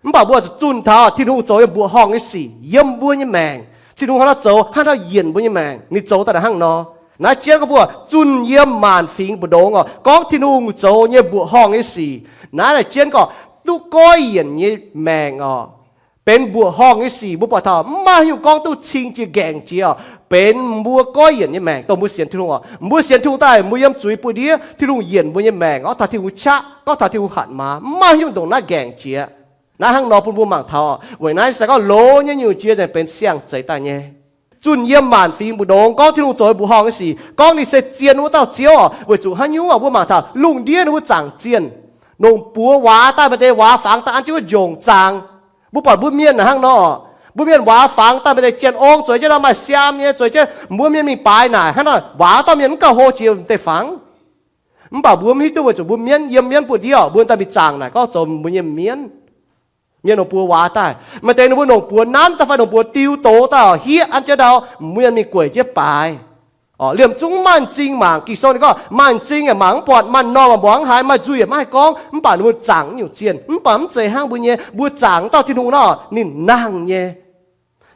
Mv baac mbuo zuqc zunh taux Tin-Hungh zoux nyei mbuoqc horngh nyei sic yiem mbuo nyei maengc. Tin-Hungh hnangv haaix nor zoux, hnangv haaix nor yienc mbuo nyei maengc, ninh zoux daaih naaic hnangv nor. Naaiv jienv gorngv mbuo zunh yiem maanc fingx mbu'ndongx oc, gorngv Tin-Hungh zoux nyei mbuoqc horngh nyei sic. Naaiv naaic jienv gorngv duqv goiv yienc nyei maengc oc. Benx mbuoqc horngh nyei sic mbuo buatc taux mv maaih haaix nyungc gorngv duqv cing jiex nqaengc jiex oc. Benx mbuo goiv yienc nyei maengc dongh mbuo sienx Tin-Hungh oc. Mbuo sienx Tin-Hungh daaih mbuo yiem zuiz buoz-ndiev, Tin-Hungh yienc mbuo nyei maengc, gorngv taux Tin-Hungh qaqv, gorngv taux Tin-Hungh hatc maaz, mv maaih haaix nyungc ndongc naaiv nqaengc jiex. Naaiv hnangv nor bun mbuo mangc taux oc, weic naaiv se gorngv loz nyei nyungc jiex nzengc benx siang-zeix daaih nyei. Zunh yiem maanc fingx mbu'ndongx gorngv Tin-Hungh zoux mbuoqc horngh nyei sic, gorngv ninh se zien wuov dauh Ziouv oc. Weic zuqc haaix nyungc mbuo mangc taux lungh ndiev ninh mbuo zaangc zienh, longc buoz waac daaih maaih deix waac fangx daaih an jienv wuov njongc zaangc. Mbuo buatc mbuo mienh naaic hnangv nor, mbuo mienh waac fangx daaih maaih deix janx ong zueiz jienv nor maaih siaam nyei zueiz jienv, mbuo mienh mingh baaix naaic hnangv nor, waac dauh mienh mv gauh hlo jiex deix fangx. Mv baac mbuo mv hiuv duqv weic zuqc mbuo mienv yiem mienv buoz-ndiev oc, mbuo daaih mingh zaangc naaic gorngv zoux mbuo nyei mienv. Mienh longc buoz waac daaih, maaih deix ninh mbuo longc buoz nanv daaih fai longc buoz diu doz daaih oc, hieqv an jienv ndau, mbuo mienh mingh gueic jienv baaix. Liemh zungv maaih m'zing mangc, Ging-Sou ninh gorngv maaih m'zing yaac mangc mv buatc, maaih m'normh yaac mbuangz mv haaix, maaih nzuih yaac maiv haih gorngv, mv baac ninh mbuo zaangc nyungc zienh. Mv baac mv zeiz hnangv mbuo nyei, mbuo zaangc dauh Tin-Hungh nor ninh nangh nyei.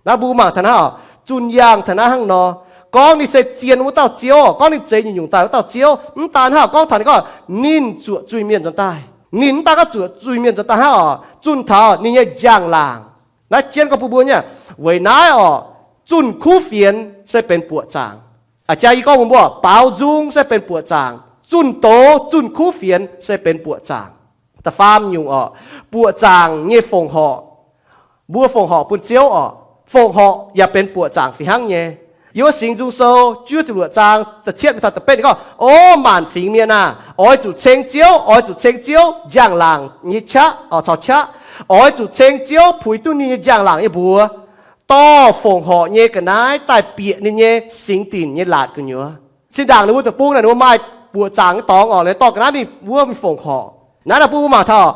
Naaiv mbuo mangc taux naaiv oc, zunh yangh taux naaiv hnangv nor, gorngv ninh se zien wuov dauh Ziouv, gorngv ninh zeix nyungc-nyungc daaih wuov dauh Ziouv. Mv daan hnangv gorngv taux ninh gorngv ninh zuoqc zuiz-mienh nzuonx daaih. Ninh mv daan gorngv zuoqc zuiz-mienh nzuonx daaih hnangv oc, zunh taux ninh nyei njang-laangc. Naaiv jienv gorngv bun mbuo nyei, weic naaiv oc, zunh kuv fienx se benx buoqc zaangc. A'jang yie gorngv mbuox mbuo, baaux nzung se benx buoqc zaangc. Zunh doz, zunh kuv fienx se benx buoqc zaangc. Da'faam nyungc oc, buoqc zaangc nyei fongc-horc. Mbuo fongc-horc bun Ziouv oc. Fongc-horc yaac benx buoqc zaangc fih hnangv nyei. Yiem wuov Singx Nzung Sou juov ziepc luoqc zaang da'cietv mingh taux da'betv ninh gorngv, O maanc fingx mienh aah! Oix zuqc ceng Ziouv, oix zuqc ceng Ziouv njang-laangc nyei qaqv, caux qaqv. Oix zuqc ceng Ziouv puix duqv ninh nyei njang-laangc nyei mbuox, dorh fongc-horc nyei ga'naaiv daaih bieqc ninh nyei singx dinc nyei laatc gu'nyuoz. Zinh ndaangc ninh mbuo deic-bung naaic ninh mbuo maaih buoqc zaangc nyei dorngx oc, ninh dorh ga'naaiv mingh wuov mingh fongc-horc. Naaiv naaic bun mbuo mangc taux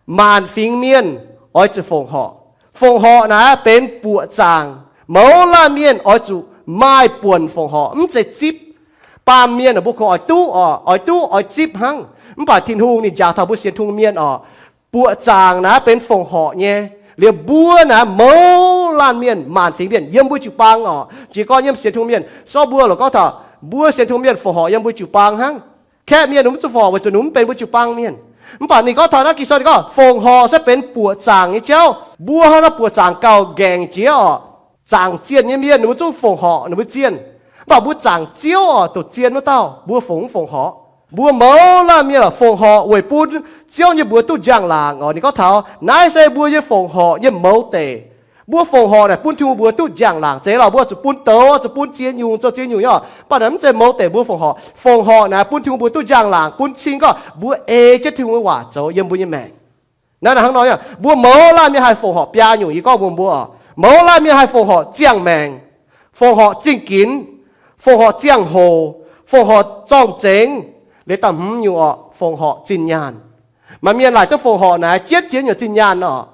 maanc fingx mienh oix zuqc fongc-horc. Fongc-horc naaic benx buoqc zaangc. Mouz laanh mienh oix zuqc maaih buonc fongc-horc, mv zeiz zipv. Baamh mienh mbuo kungx oix duqv oc, oix duqv oix zipv hnangv. Mv baac Tin-Hungh ninh njaaux taux mbuo sienx Tin-Hungh mienh oc, buoqc zaangc naaic benx fongc-horc nyei. Liuz mbuo naaic mouz laanh mienh, maanc fingx mienh yiem mbuo jiu-baang oc, jiez gorn yiem sienx Tin-Hungh mienh, sortv mbuo lorqc gorngv taux mbuo sienx Tin-Hungh mienh fongc-horc yiem mbuo jiu-baang hnangv. Kaeqv mienh ninh mv zuqc fongc-horc weic zuqc ninh mv benx mbuo jiu-baang mienh. Mv baac ninh gorngv taux naaiv Ging-Sou ninh gorngv fongc-horc se benx buoqc zaangc nyei jauv. Mbuo hnangv naaiv buoqc zaangc gauh nqaengc jiex oc. Zaangc zienh nyei mienh ninh mbuo zungv fongc-horc ninh mbuo zienh. Mv baac mbuo zaangc Ziouv oc, doqc zien wuov dauh, mbuo fongc mv fongc-horc? Mbuo mouz laanh mienh oc, fongc-horc weic bun Ziouv nyei mbuox duqv njang-laangc oc. Ninh gorngv taux naaiv se mbuo nyei fongc-horc nyei mouz deic. Mbuo fongc-horc naaic bun Tin-Hungh mbuox duqv njang-laangc zeiz lorqc. Mbuo zuqc bun douz, zuqc bun ziex nyungc, zoux ziex nyungc nyei oc. Mv baac naaic mv zeiz mouz deic mbuo fongc-horc. Fongc-horc naaic bun Tin-Hungh mbuox duqv njang-laangc, bun cing gorngv mbuo ei jienv Tin-Hungh nyei waac zoux yiem mbuo nyei maengc. Naaiv hnangv nor, mbuo mouz laanh mienh haih fongc-horc biaa nyungc, yie gorngv mbuox mbuo oc. Mouz laanh mienh haih fongc-horc ziangh maengc, fongc-horc zingh ginx, fongc-horc ziangh hoc, fongc-horc zorng-zengx. Liuz da'hmz nyungc oc, fongc-horc zinh nyaanh. Maaih mienh laaic duqv fongc-horc naaic jienv jiex nyungc zinh nyaanh oc.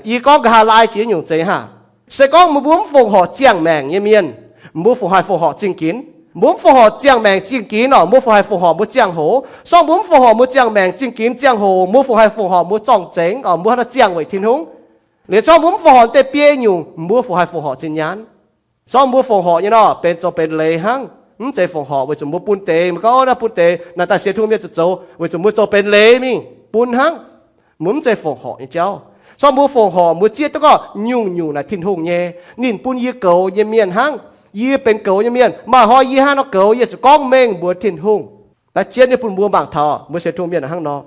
Yie gorngv nqa'haav laai jiex nyungc zeiz hnangv. Se gorngv mbuo mv fongc-horc ziangh maengc nyei mienh, mbuo fungc haih fongc-horc zingh ginx? Mbuo mv fongc-horc ziangh maengc zingh ginx oc, mbuo fungc haih fongc-horc mbuo ziangh hoc? Sorng mbuo mv fongc-horc mbuo ziangh maengc zingh ginx ziangh hoc, mbuo fungc haih fongc-horc mbuo zorng-zengx oc, mbuo hnangv naaiv ziangh weic Tin-Hungh? Liuz sorng mbuo mv fongc-horc deix biei nyungc, mbuo fungc haih fongc-horc zinh nyaanh? Sorng mbuo fongc-horc nyei nor, benx zoux benx leiz hnangv. Mv zeiz fongc-horc weic zuqc mbuo bun deix, mbuo gorngv naaiv bun deix naaic daaih sienx Tin-Hungh mienh zuqc zoux, weic zuqc mbuo zoux benx leiz mingh bun hnangv. Mbuo mv zeiz fongc-horc nyei jauv. Sorng mbuo fongc-horc mbuo zieqv duqv gorngv nyungc-nyungc naaic Tin-Hungh nyei. Ninh bun yie goux nyei mienh hnangv. Yie benx goux nyei mienh, maaih hnoi yie hnangv nor goux, yie zuqc gorngv mengh mbuox Tin-Hungh. Naaiv jienv nyei bun mbuo mangc taux mbuo sienx Tin-Hungh mienh hnangv nor.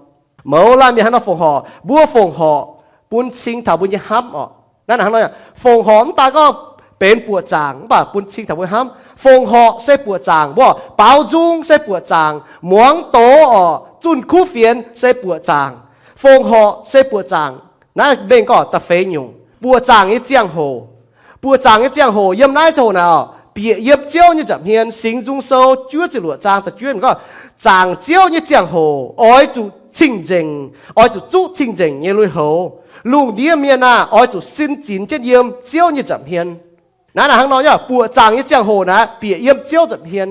Mouz laanh mienh hnangv nor fongc-horc, mbuo fongc-horc bun cing taux mbuo nyei hnamv oc. Naaiv hnangv nor, fongc-horc mv daan gorngv benx buoqc zaangc mv baac bun cing taux mbuo hnamv. Fongc horc se buoqc zaangc, mbuo baaux nzung se buoqc zaangc, muangx doz orqc, zunh kuv fienx se buoqc zaangc. Fongc horc se buoqc zaangc. Naaiv mengh gorngv da'feix nyungc, buoqc zaangc nyei ziangh hoc. Buoqc zaangc nyei ziangh hoc yiem naaiv ziangh hoc naaic orqc, bieqc yiem Ziouv nyei nza'hmien. Singx Nzung Sou juov ziepc luoqc zaang da'juov gorngv, zaangc Ziouv nyei ziangh hoc oix zuqc cing-nzengc, oix zuqc zuqv cing-nzengc nyei lui-houx. Lungh ndiev mienh aah! Oix zuqc sin zinx jienv yiem Ziouv nyei nza'hmien. Naaiv naaic hnangv nor nyei, buoqc zaangc nyei ziangh hoc naaic bieqc yiem Ziouv nza'hmien.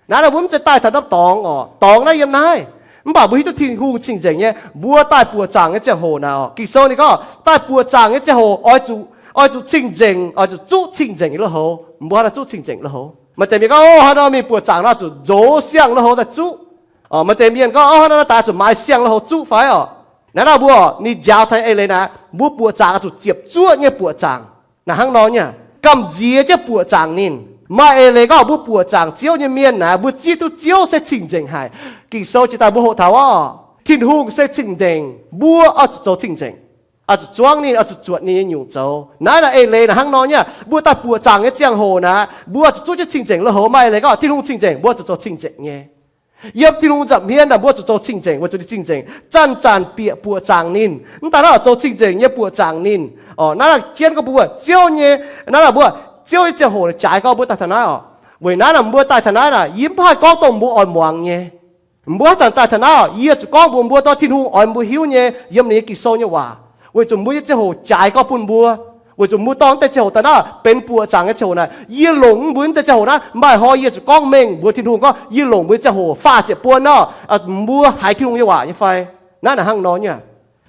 Naaiv naaic mbuo mv zeiz daaih taux norm dorngx orqc, dorngx naaiv yiem naaiv. Mv baac mbuo hiuv duqv Tin-Hungh cing-nzengc nyei, mbuo daaih buoqc zaangc nyei ziangh hoc naaic orqc, Ging-Sou ninh gorngv daaih buoqc zaangc nyei ziangh hoc oix zuqc, oix zuqc cing-nzengc, oix zuqc zuqv cing-nzengc lui-houx. Mbuo hnangv naaiv zuqv cing-nzengc lui-houx. Maaih deix mienh gorngv, Ov, hnangv nor mingh buoqc zaangc nor zuqc nzox siang lui-houx daaih zuqv. Maaih deix mienh gorngv, Ov, hnangv nor daaih zuqc maaiz siang lui-houx zuqv fai orqc? Naaiv naaic mbuo, ninh njaaux taux eix leiz naaic, mbuo buoqc zaangc oix zuqc ziepc zuoqv nyei buoqc zaangc. Naaic hnangv nor nyei, gamh nziex jienv buoqc zaangc ninh. Maaih eix leiz gorngv mbuo buoqc zaangc Ziouv nyei mienh naaic, mbuo zieqv duqv Ziouv se cing-nzengc haic. Ging-Sou jiex daaih mbuo hoqc taux orqc, Tin-Hungh se cing-nzengc, mbuo oix zuqc zoux cing-nzengc, oix zuqc zuangv ninh, oix zuqc zuotc ninh nyei nyungc zoux. Naaiv naaic eix leiz naaic hnangv nor nyei, mbuo daaih buoqc zaangc nyei ziangh hoc naaic, mbuo oix zuqc zuqv jienv cing-nzengc lui-houx. Maaih eix leiz gorngv Tin-Hungh cing-nzengc, mbuo oix zuqc zoux cing-nzengc nyei. Yiem Tin-Hungh nza'hmien naaic mbuo zuqc zoux cing-nzengc, weic zuqc ninh cing-nzengc, zanc-zanc bieqc buoqc zaangc ninh. Mv daaih naaiv zoux cing-nzengc nyei buoqc zaangc ninh. Orqc, naaiv naaic jienv gorngv mbuo Ziouv nyei, naaiv naaic mbuo Ziouv nyei ziangh hoc jaaix gorngv mbuo daaih taux naaiv orqc. Weic naaiv naaic mbuo daaih taux naaiv naaic, yie mv haih gorngv dongh mbuo oix muangx nyei. Mbuo haaix zanc daaih taux naaiv orqc, yie zuqc gorngv mbuox mbuo dorh Tin-Hungh oix mbuo hiuv nyei, yiem ninh nyei Ging-Sou nyei waac. Weic zuqc mbuo nyei ziangh hoc jaaix gorngv bun mbuo. Weic zuqc mbuo dorh mv deix ziangh hoc daaih naaiv benx buoqc zaangc nyei ziangh hoc naaic, yie longc mv mbuo mv deix ziangh hoc naaiv. Maaih hnoi yie zuqc gorngv mengh mbuox Tin-Hungh gorngv yie longc mbuo nyei ziangh hoc faah ziepc buonc orqc, mbuo haiz Tin-Hungh nyei waac nyei fai? Naaiv naaic hnangv nor nyei.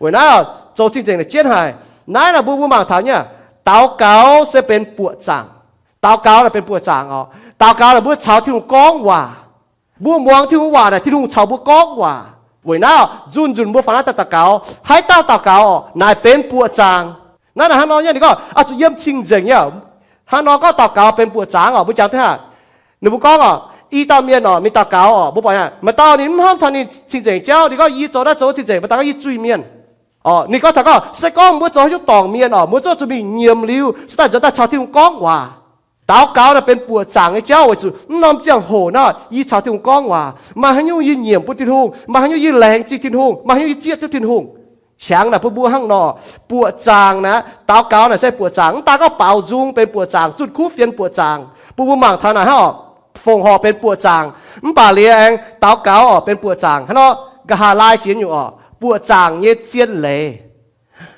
Weic naaiv zoux cing-nzengc naaic jienv haic. Naaiv naaic mbuo, mbuo mangc taux nyei, daux gaux se benx buoqc zaangc. Daux gaux naaic benx buoqc zaangc orqc. Daux gaux naaic mbuo caux Tin-Hungh gorngv waac. Mbuo muangx Tin-Hungh waac naaic, Tin-Hungh caux mbuo gorngv waac. Weic naaiv nzunc nzunc mbuo faaux naaiv daaih daux gaux, haaix dauh daux gaux orqc, naaic benx buoqc zaangc. Naaiv naaic hnangv nor nyei, ninh gorngv oix zuqc yiem cing-nzengc nyei. Hnangv nor gorngv daux gaux benx buoqc zaangc orqc, mbuo jangx deix aqv. Ninh mbuo gorngv orqc, i dauh mienh orqc, mingh daux gaux orqc, mbuo buatc maaih dauh ninh mv hnamv taux ninh cing-nzengc jauv, ninh gorngv, Yie zoux naaiv zoux cing-nzengc, mv daaih gorngv yie zuiz-mienh. Orqc, ninh gorngv taux gorngv, se gorngv mbuo zoux haaix nyungc dorngc mienh orqc, mbuo zungv zuqc mingh nyiemc liuz, se daaih nzuonx daaih caux Tin-Hungh gorngv waac. Daux gaux naaic benx buoqc zaangc nyei jauv weic zuqc mv norm ziangh hoc naaiv yie caux Tin-Hungh gorngv waac. Maaih haaix nyungc yie nyiemc bun Tin-Hungh, maaih haaix nyungc yie laengz zingh Tin-Hungh, maaih haaix nyungc yie zieqv duqv Tin-Hungh. Qangx naaic bun mbuo hnangv nor, buoqc zaangc naaic, daux gaux naaic se buoqc zaangc. Mv daaih gorngv baaux nzung benx buoqc zaangc, zunh kuv fienx buoqc zaangc. Bun mbuo mangc taux naaic hnangv orqc, fongc horc benx buoqc zaangc. Mv baac liuz aengx daux gaux orqc benx buoqc zaangc hnangv nor, nqa'haav laai jiex nyungc orqc, buoqc zaangc nyei zien leiz.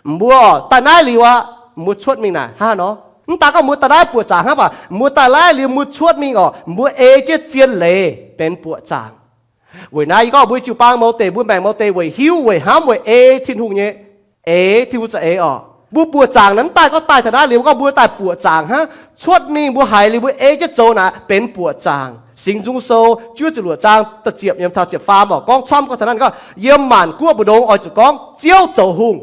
Mbuo orqc daaih naaiv liuz aqv, mbuo cuotv mingh naaic hnangv nor. Mv daaih gorngv mbuo daaih naaiv buoqc zaangc hnangv, mv baac mbuo daaih naaiv liuz mbuo cuotv mingh orqc, mbuo ei jienv zien leiz benx buoqc zaangc. Weic naaiv yie gorngv mbuo jiu-baang mouz deic, mbuo maengc mouz deic weic hiuv, weic hnamv, weic ei Tin-Hungh nyei, ei Tin-Hungh za'eix orqc. Mbuo buoqc zaangc naaic mv daaih gorngv daaih taux naaiv liuz gorngv mbuo daaih buoqc zaangc hnangv. Cuotv mingh mbuo haiz liuz mbuo ei jienv zoux naaic benx buoqc zaangc. Singx Nzung Sou juov ziepc luoqc zaang da'ziepc yiem taux ziepc faam orqc, gorngv camv gorngv taux naaiv gorngv yiem maanc guoqv mbu'ndongx oix zuqc gorngv Ziouv zoux hungh.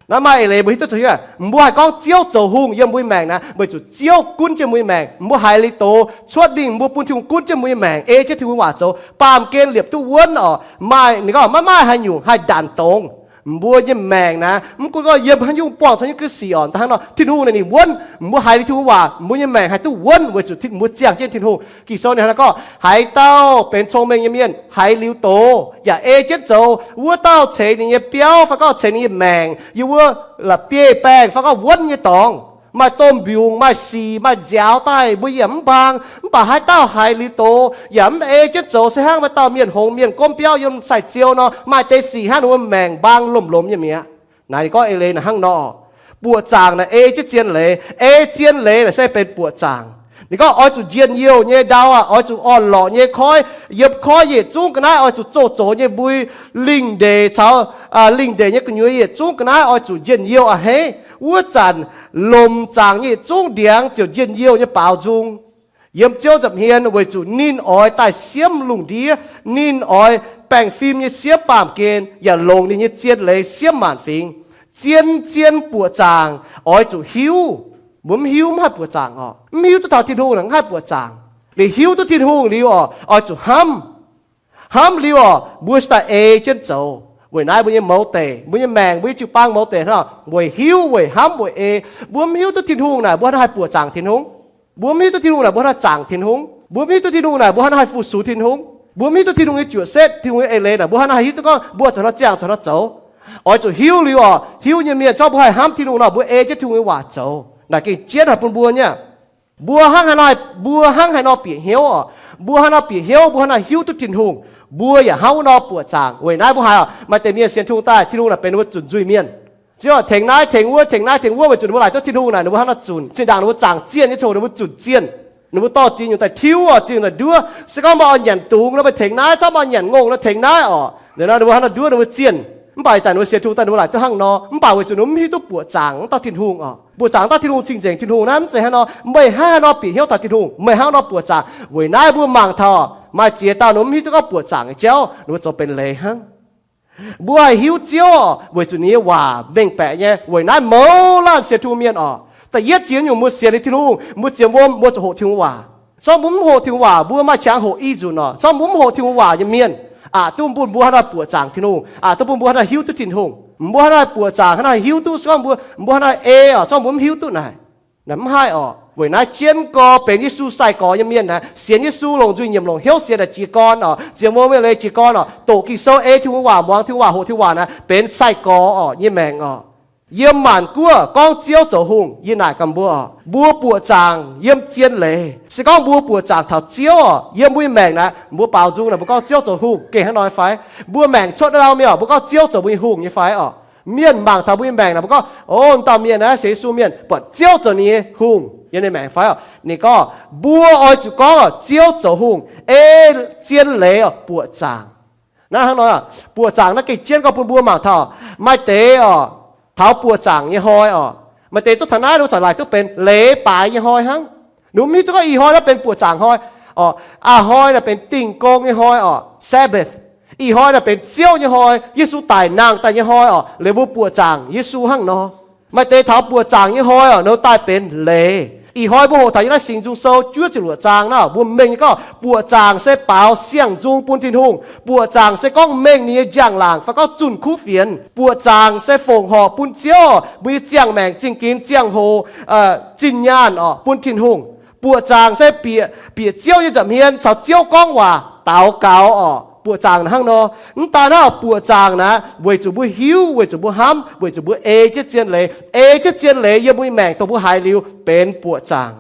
Naaiv maaih eix leiz mbuo hiuv duqv zoux hiuv. Mbuo haih gorngv Ziouv zoux hungh yiem mbuo nyei maengc naaic, weic zuqc Ziouv gunv jienv mbuo nyei maengc. Mbuo haiz liuz doz cuotv mingh, mbuo bun Tin-Hungh gunv jienv mbuo nyei maengc, ei jienv Tin-Hungh waac zoux, baamh gen liepc duqv wuonv orqc, maaih ninh gorngv maiv maaih haaix nyungc haih ndanc dongz. Mbuo nyei maengc naaiv mv gunv gorngv yiem haaix nyungc buangh caux haaix nyungc ga'sic orqc, hnangv nor Tin-Hungh naaic ninh wuonv. Mbuo haiz liuz Tin-Hungh waac, mbuo nyei maengc haih duqv wuonv weic zuqc mbuo ziangh jienv Tin-Hungh. Ging-Sou ninh hnangv naaiv gorngv, haaix dauh benx cong-mengh nyei mienh haiz liuz doz yaac ei jienv zoux, wuov dauh ceix ninh nyei biauv fai gorngv ceix ninh nyei maengc yiem wuov la'bieiv-baengh fai gorngv wuonv nyei dorngx, maaih domh mbiungc, maaih sic, maaih nziaaux daaih, mbuo yaac mv mbaang. Mv baac haaix dauh haiz liuz doz yaac mv ei jienv zoux se hnangv maaih dauh mienh hngongx mienh gomv biauv yiem sai-ziou nor, maaih deix sic hnangv ninh mbuo maengc mbaang lomh-lomh nyei mi'aqv. Naaiv ninh gorngv eix leiz naaic hnangv nor, buoqc zaangc naaic ei jienv zien leiz. Ei zien leiz naaic se benx buoqc zaangc. Ninh gorngv oix zuqc njien-youh nyei ndau aqv, oix zuqc orn-lorqc nyei koiv, yiem koiv yietc zungv ga'naaiv oix zuqc zoux zoux nyei mbui, lingh ndeic caux lingh ndeic nyei gu'nyuoz yietc zungv ga'naaiv oix zuqc njien-youh a'hneiv. Wuov zanc lomc zaangc nyei yietc zungv ndiangx ziouc njien-youh nyei baaux nzung yiem Ziouv nza'hmien, weic zuqc ninh oix daaih siemv lungh ndiev. Ninh oix baengh fim nyei siemv baamh gen yaac longc ninh nyei zien leiz siemv maanc fingx. Zien, zien buoqc zaangc oix zuqc hiuv. Mbuo mv hiuv mv haih buoqc zaangc orqc. Mv hiuv duqv taux Tin-Hungh naaic mv haih buoqc zaangc. Liuz hiuv duqv Tin-Hungh liuz orqc, oix zuqc hnamv. Hnamv liuz orqc, mbuo cingx daaih ei jienv zoux. Weic naaiv mbuo nyei mouz deic, mbuo nyei maengc, mbuo nyei jiu-baang mouz deic hnangv, weic hiuv, weic hnamv, weic ei. Mbuo mv hiuv duqv Tin-Hungh naaic, mbuo hnangv haih buoqc zaangc Tin-Hungh. Mbuo mv hiuv duqv Tin-Hungh naaic, mbuo hnangv haaix nor zaangc Tin-Hungh? Mbuo mv hiuv duqv Tin-Hungh naaic, mbuo hnangv haaix nor haih fu-sux Tin-Hungh? Mbuo mv hiuv duqv Tin-Hungh nyei juoqc setv, Tin-Hungh nyei eix leiz naaic, mbuo hnangv haaix nor haih hiuv duqv gorngv mbuo zuqc hnangv nor ziangh, zuqc hnangv nor zoux? Oix zuqc hiuv liuz oc. Hiuv nyei mienh, zorqv mbuo haih hnamv Tin-Hungh nor, mbuo ei jienv Tin-Hungh nyei waac zoux. Naaic gengh jienv haic bun mbuo nyei. Mbuo hnangv haaix nor, mbuo hnangv haaix nor bieqc hnyouv oc. Mbuo hnangv haaix nor bieqc hnyouv, mbuo hnangv haaix nor hiuv duqv Tin-Hungh, mbuo yaac hnangv wuov nor buoqc zaangc. Weic naaiv mbuo haiz oc, maaih deix mienh sienx Tin-Hungh daaih, Tin-Hungh naaic benx ninh mbuo zunc nzuih mienh. Ziouv tengx naaiv tengx wuov, tengx naaiv tengx wuov, weic zuqc ninh mbuo laaic duqv Tin-Hungh naaic, ninh mbuo hnangv nor zunc. Zinh ndaangc ninh mbuo zaangc zienh nyei ziangh hoc ninh mbuo zunc zienh. Ninh mbuo dorh zienh nyungc daaih tiuv oc, zienh nyungc daaih nduov. Se gorngv maaih orn nyanc dungz nor, meih tengx naaiv, zorqv maaih orn nyanc ngongh nor, tengx naaiv oc. Liuz nor ninh mbuo hnangv nor nduov ninh mbuo zienh. Mv baac ih zanc ninh mbuo sienx Tin-Hungh daaih, ninh mbuo laaic duqv hnangv nor. Mv baac weic zuqc ninh mbuo mv hiuv duqv buoqc zaangc wuov dauh Tin-Hungh oc. Buoqc zaangc dauh Tin-Hungh cing-nzengc Tin-Hungh naaiv mv zeiz hnangv nor. Meih hnangv haaix nor bieqc hnyouv taux Tin-Hungh, meih hnangv nor buoqc zaangc. Weic naaiv mbuo mangc taux maaih ziex dauh ninh mv hiuv duqv gorngv buoqc zaangc nyei jauv, ninh mbuo zoux benx leiz hnangv. Mbuo haih hiuv Ziouv oc, weic zuqc ninh nyei waac mengh baeqc nyei. Weic naaiv mouz laanh sienx Tin-Hungh mienh oc, da'yietv jiex nyungc mbuo sienx liuz Tin-Hungh, mbuo ziemx wuom mbuo zuqc hoqc Tin-Hungh waac. Zorqv mbuo mv hoqc Tin-Hungh waac, mbuo maaih qangx hoqc i nzunc oc. Zorqv mbuo mv hoqc Tin-Hungh waac nyei mienh, aqc duqv bun mbuo hnangv haaix nor buoqc zaangc Tin-Hungh, aqc duqv bun mbuo hnangv haaix nor hiuv duqv Tin-Hungh. Mbuo hnangv haaix nor buoqc zaangc, hnangv haaix nor hiuv duqv se gorngv mbuo, mbuo hnangv haaix nor ei oc, zorqv mbuo mv hiuv duqv naaic. Naaic mv haih oc. Weic naaiv jienv gorx benx Yesu sai-gorx nyei mienh naaic, sienx Yesu longc nzuih nyiemc longc hnyouv sienx naaic jiez gorn oc, ziemx wuom nyei leiz jiez gorn oc, doqc Ging-Sou, ei Tin-Hungh waac, muangx Tin-Hungh waac, hoqc Tin-Hungh waac naaic, benx sai-gorx oc nyei maengc oc. Yiem maanc guoqv gorngv Ziouv zoux hungh, yie naaic gaax mbuo oc, mbuo buoqc zaangc yiem zien leiz. Se gorngv mbuo buoqc zaangc taux Ziouv oc, yiem mbuo nyei maengc naaic, mbuo baaux nzung naaic, mbuo gorngv Ziouv zoux hungh gengh hnangv nor nyei fai? Mbuo maengc cuotv ndau mingh oc, mbuo gorngv Ziouv zoux mbuo nyei hungh nyei fai oc? Mienh mangc taux mbuo nyei maengc naaic, mbuo gorngv, o, dauh mienh naaiv sienx Yesu mienh, buatc Ziouv zoux ninh nyei hungh yiem ninh maengc fai oc? Ninh gorngv, mbuo oix zuqc gorngv oc, Ziouv zoux hungh, ei zien leiz oc, buoqc zaangc. Naaiv hnangv nor, buoqc zaangc naaiv gengh jienv gorngv bun mbuo mangc taux maaih deix oc, taux buoqc zaangc nyei hnoi oc, maaih deix zungv taux naaiv ninh mbuo corc laaic duqv benx leiz baaix nyei hnoi hnangv. Ninh mbuo mv hiuv duqv gorngv ih hnoi naaiv benx buoqc zaangc hnoi oc. A'hnoi naaic benx Dingh Gong nyei hnoi oc, Sabbath. Ih hnoi naaic benx Ziouv nyei hnoi, Yesu daic nangh daaih nyei hnoi oc. Liuz mbuo buoqc zaangc Yesu hnangv nor. Maaih deix taux buoqc zaangc nyei hnoi oc, ninh daaih benx leiz. Ih hnoi mbuo hoqc taux yiem naaiv Singx Nzung Sou juov ziepc luoqc zaang naaiv, mbuo mengh nyei gorngv buoqc zaangc se baaux siang-nzung bun Tin-Hungh. Buoqc zaangc se gorngv mengh ninh nyei njang-laangc fai gorngv zunh kuv fienx. Buoqc zaangc se fongc horc bun Ziouv mbuo nyei ziangh maengc, zingh ginx, ziangh hoc, zinh nyaanh oc, bun Tin-Hungh. Buoqc zaangc se bieqc, bieqc Ziouv nyei nza'hmien caux Ziouv gorngv waac, daux gaux oc. Buoqc zaangc hnangv nor. Mv daan naaiv buoqc zaangc naaic, weic zuqc mbuo hiuv, weic zuqc mbuo hnamv, weic zuqc mbuo ei jienv zien leiz, ei jienv zien leiz yiem mbuo nyei maengc dongh mbuo haiz liuz benx buoqc zaangc.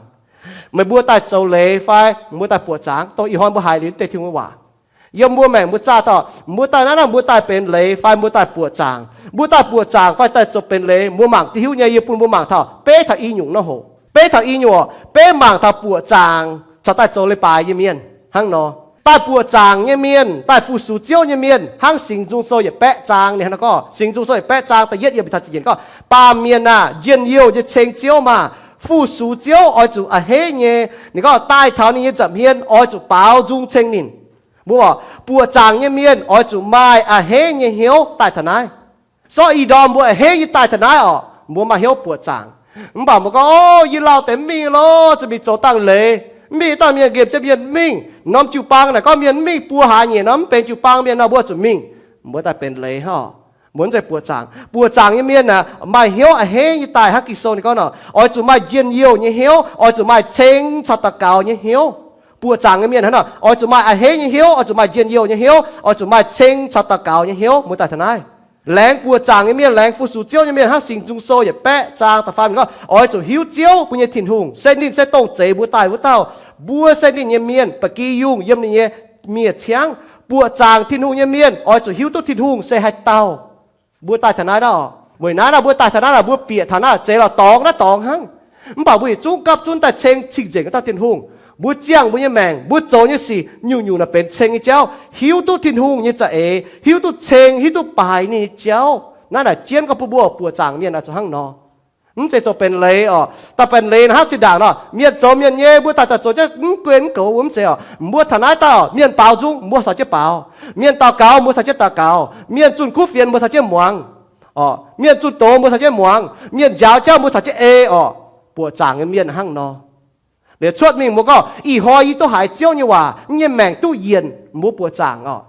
Meih mbuo daaih zoux leiz fai mbuo daaih buoqc zaangc dongh ih hnoi mbuo haiz liuz deix Tin-Hungh waac? Yiem mbuo maengc mbuo zaah dauh, mbuo daaih naaiv naaiv mbuo daaih benx leiz fai mbuo daaih buoqc zaangc? Mbuo daaih buoqc zaangc fai daaih zoux benx leiz, mbuo mangc diuh hiuv nyei, yie bun mbuo mangc taux beiv taux i nyungc nor hoc. Beiv taux i nyungc oc, beiv mangc taux buoqc zaangc caux daaih zoux leiz-baaix nyei mienh hnangv nor. Daaih buoqc zaangc nyei mienh, daaih fu-sux Ziouv nyei mienh, hnangv Singx Nzung Sou yietc baeqv zaang ninh hnangv nor gorngv, Singx Nzung Sou yietc baeqv zaang da'yietv yiem mbuo taux ziepc yietc gorngv, baamh mienh aah! Njien-youh nyei ceng Ziouv maah! Fu-sux Ziouv oix zuqc a'hneiv nyei. Ninh gorngv daaih taux ninh nyei nza'hmien oix zuqc baaux nzung ceng ninh. Mbuo buoqc zaangc nyei mienh oix zuqc maaih a'hneiv nyei hnyouv daaih taux naaiv. Sortv ih ndorm mbuo a'hneiv nyei daaih taux naaiv oc, mbuo maaih hnyouv buoqc zaangc. Mv baac mbuo gorngv, o, yie lauh deix mv mingh lorqc, zuqc mingh zoux dangh leiz. Mv mingh dauh mienh nqemh jienv mienh mv mingh. Norm jiu-baang naaic gorngv mienh mv mingh buo hlaax nyeic nor, mv benx jiu-baang mienh nor, mbuo zuqc mingh. Mbuo daaih benx leiz hnangv. Mbuo mv zeiz buoqc zaangc. Buoqc zaangc nyei mienh aah, maaih hnyouv a'hneiv nyei daaih hnangv Ging-Sou ninh gorngv nor, oix zuqc maaih njien-youh nyei hnyouv, oix zuqc maaih ceng caux daux gaux nyei hnyouv. Buoqc zaangc nyei mienh hnangv nor, oix zuqc maaih a'hneiv nyei hnyouv, oix zuqc maaih njien-youh nyei hnyouv, oix zuqc maaih ceng caux daux gaux nyei hnyouv, mbuo daaih taux naaiv. Laengz buoqc zaangc nyei mienh, laengz fu-sux Ziouv nyei mienh hnangv Singx Nzung Sou yietc baeqv zaang da'faam ninh gorngv, oix zuqc hiuv Ziouv mbuo nyei Tin-Hungh, se ninh se dongh zeix mbuo daaih wuov dauh. Mbuo se ninh nyei mienh, ba'gi yungh yiem ninh nyei miev-ciangv. Buoqc zaangc Tin-Hungh nyei mienh oix zuqc hiuv duqv Tin-Hungh se haaix dauh. Mbuo daaih taux naaiv naaiv oc, weic naaiv naaiv mbuo daaih taux naaiv naaiv, mbuo bieqc taux naaiv zeix lorqc dorngx naaiv dorngx hnangv. Mv bauc mbuo yietc zungv gapv zunv daaih ceng cing-nzengc dauh Tin-Hungh. Mbuo ziangh mbuo nyei maengc, mbuo zoux nyei sic nyungc-nyungc naaic benx ceng nyei jauv. Hiuv duqv Tin-Hungh nyei za'eix, hiuv duqv ceng, hiuv duqv baaix ninh nyei jauv. Naaiv naaic jienv gorngv bun mbuo buoqc zaangc mienh oix zuqc hnangv nor. Mv zeiz zoux benx leiz oc. Daaih benx leiz naaic hnangv zinh ndaangc nor, mienh zoux mienh nyei, mbuo daaih daaih zoux jienv mv guen mv goux mbuo mv zeiz oc. Mbuo taux naaiv dauh mienh baaux nzung mbuo caux jienv baaux, mienh daux gaux mbuo caux jienv daux gaux, mienh zunh kuv fienx mbuo caux jienv muangx oc, mienh zunh doz mbuo caux jienv muangx, mienh njaaux jauv mbuo caux jienv ei oc. Buoqc zaangc nyei mienh hnangv nor. Liuz cuotv mingh mbuo gorngv, ih hnoi yie duqv haiz Ziouv nyei waac, yie nyei maengc duqv yienc, mbuo buoqc zaangc oc.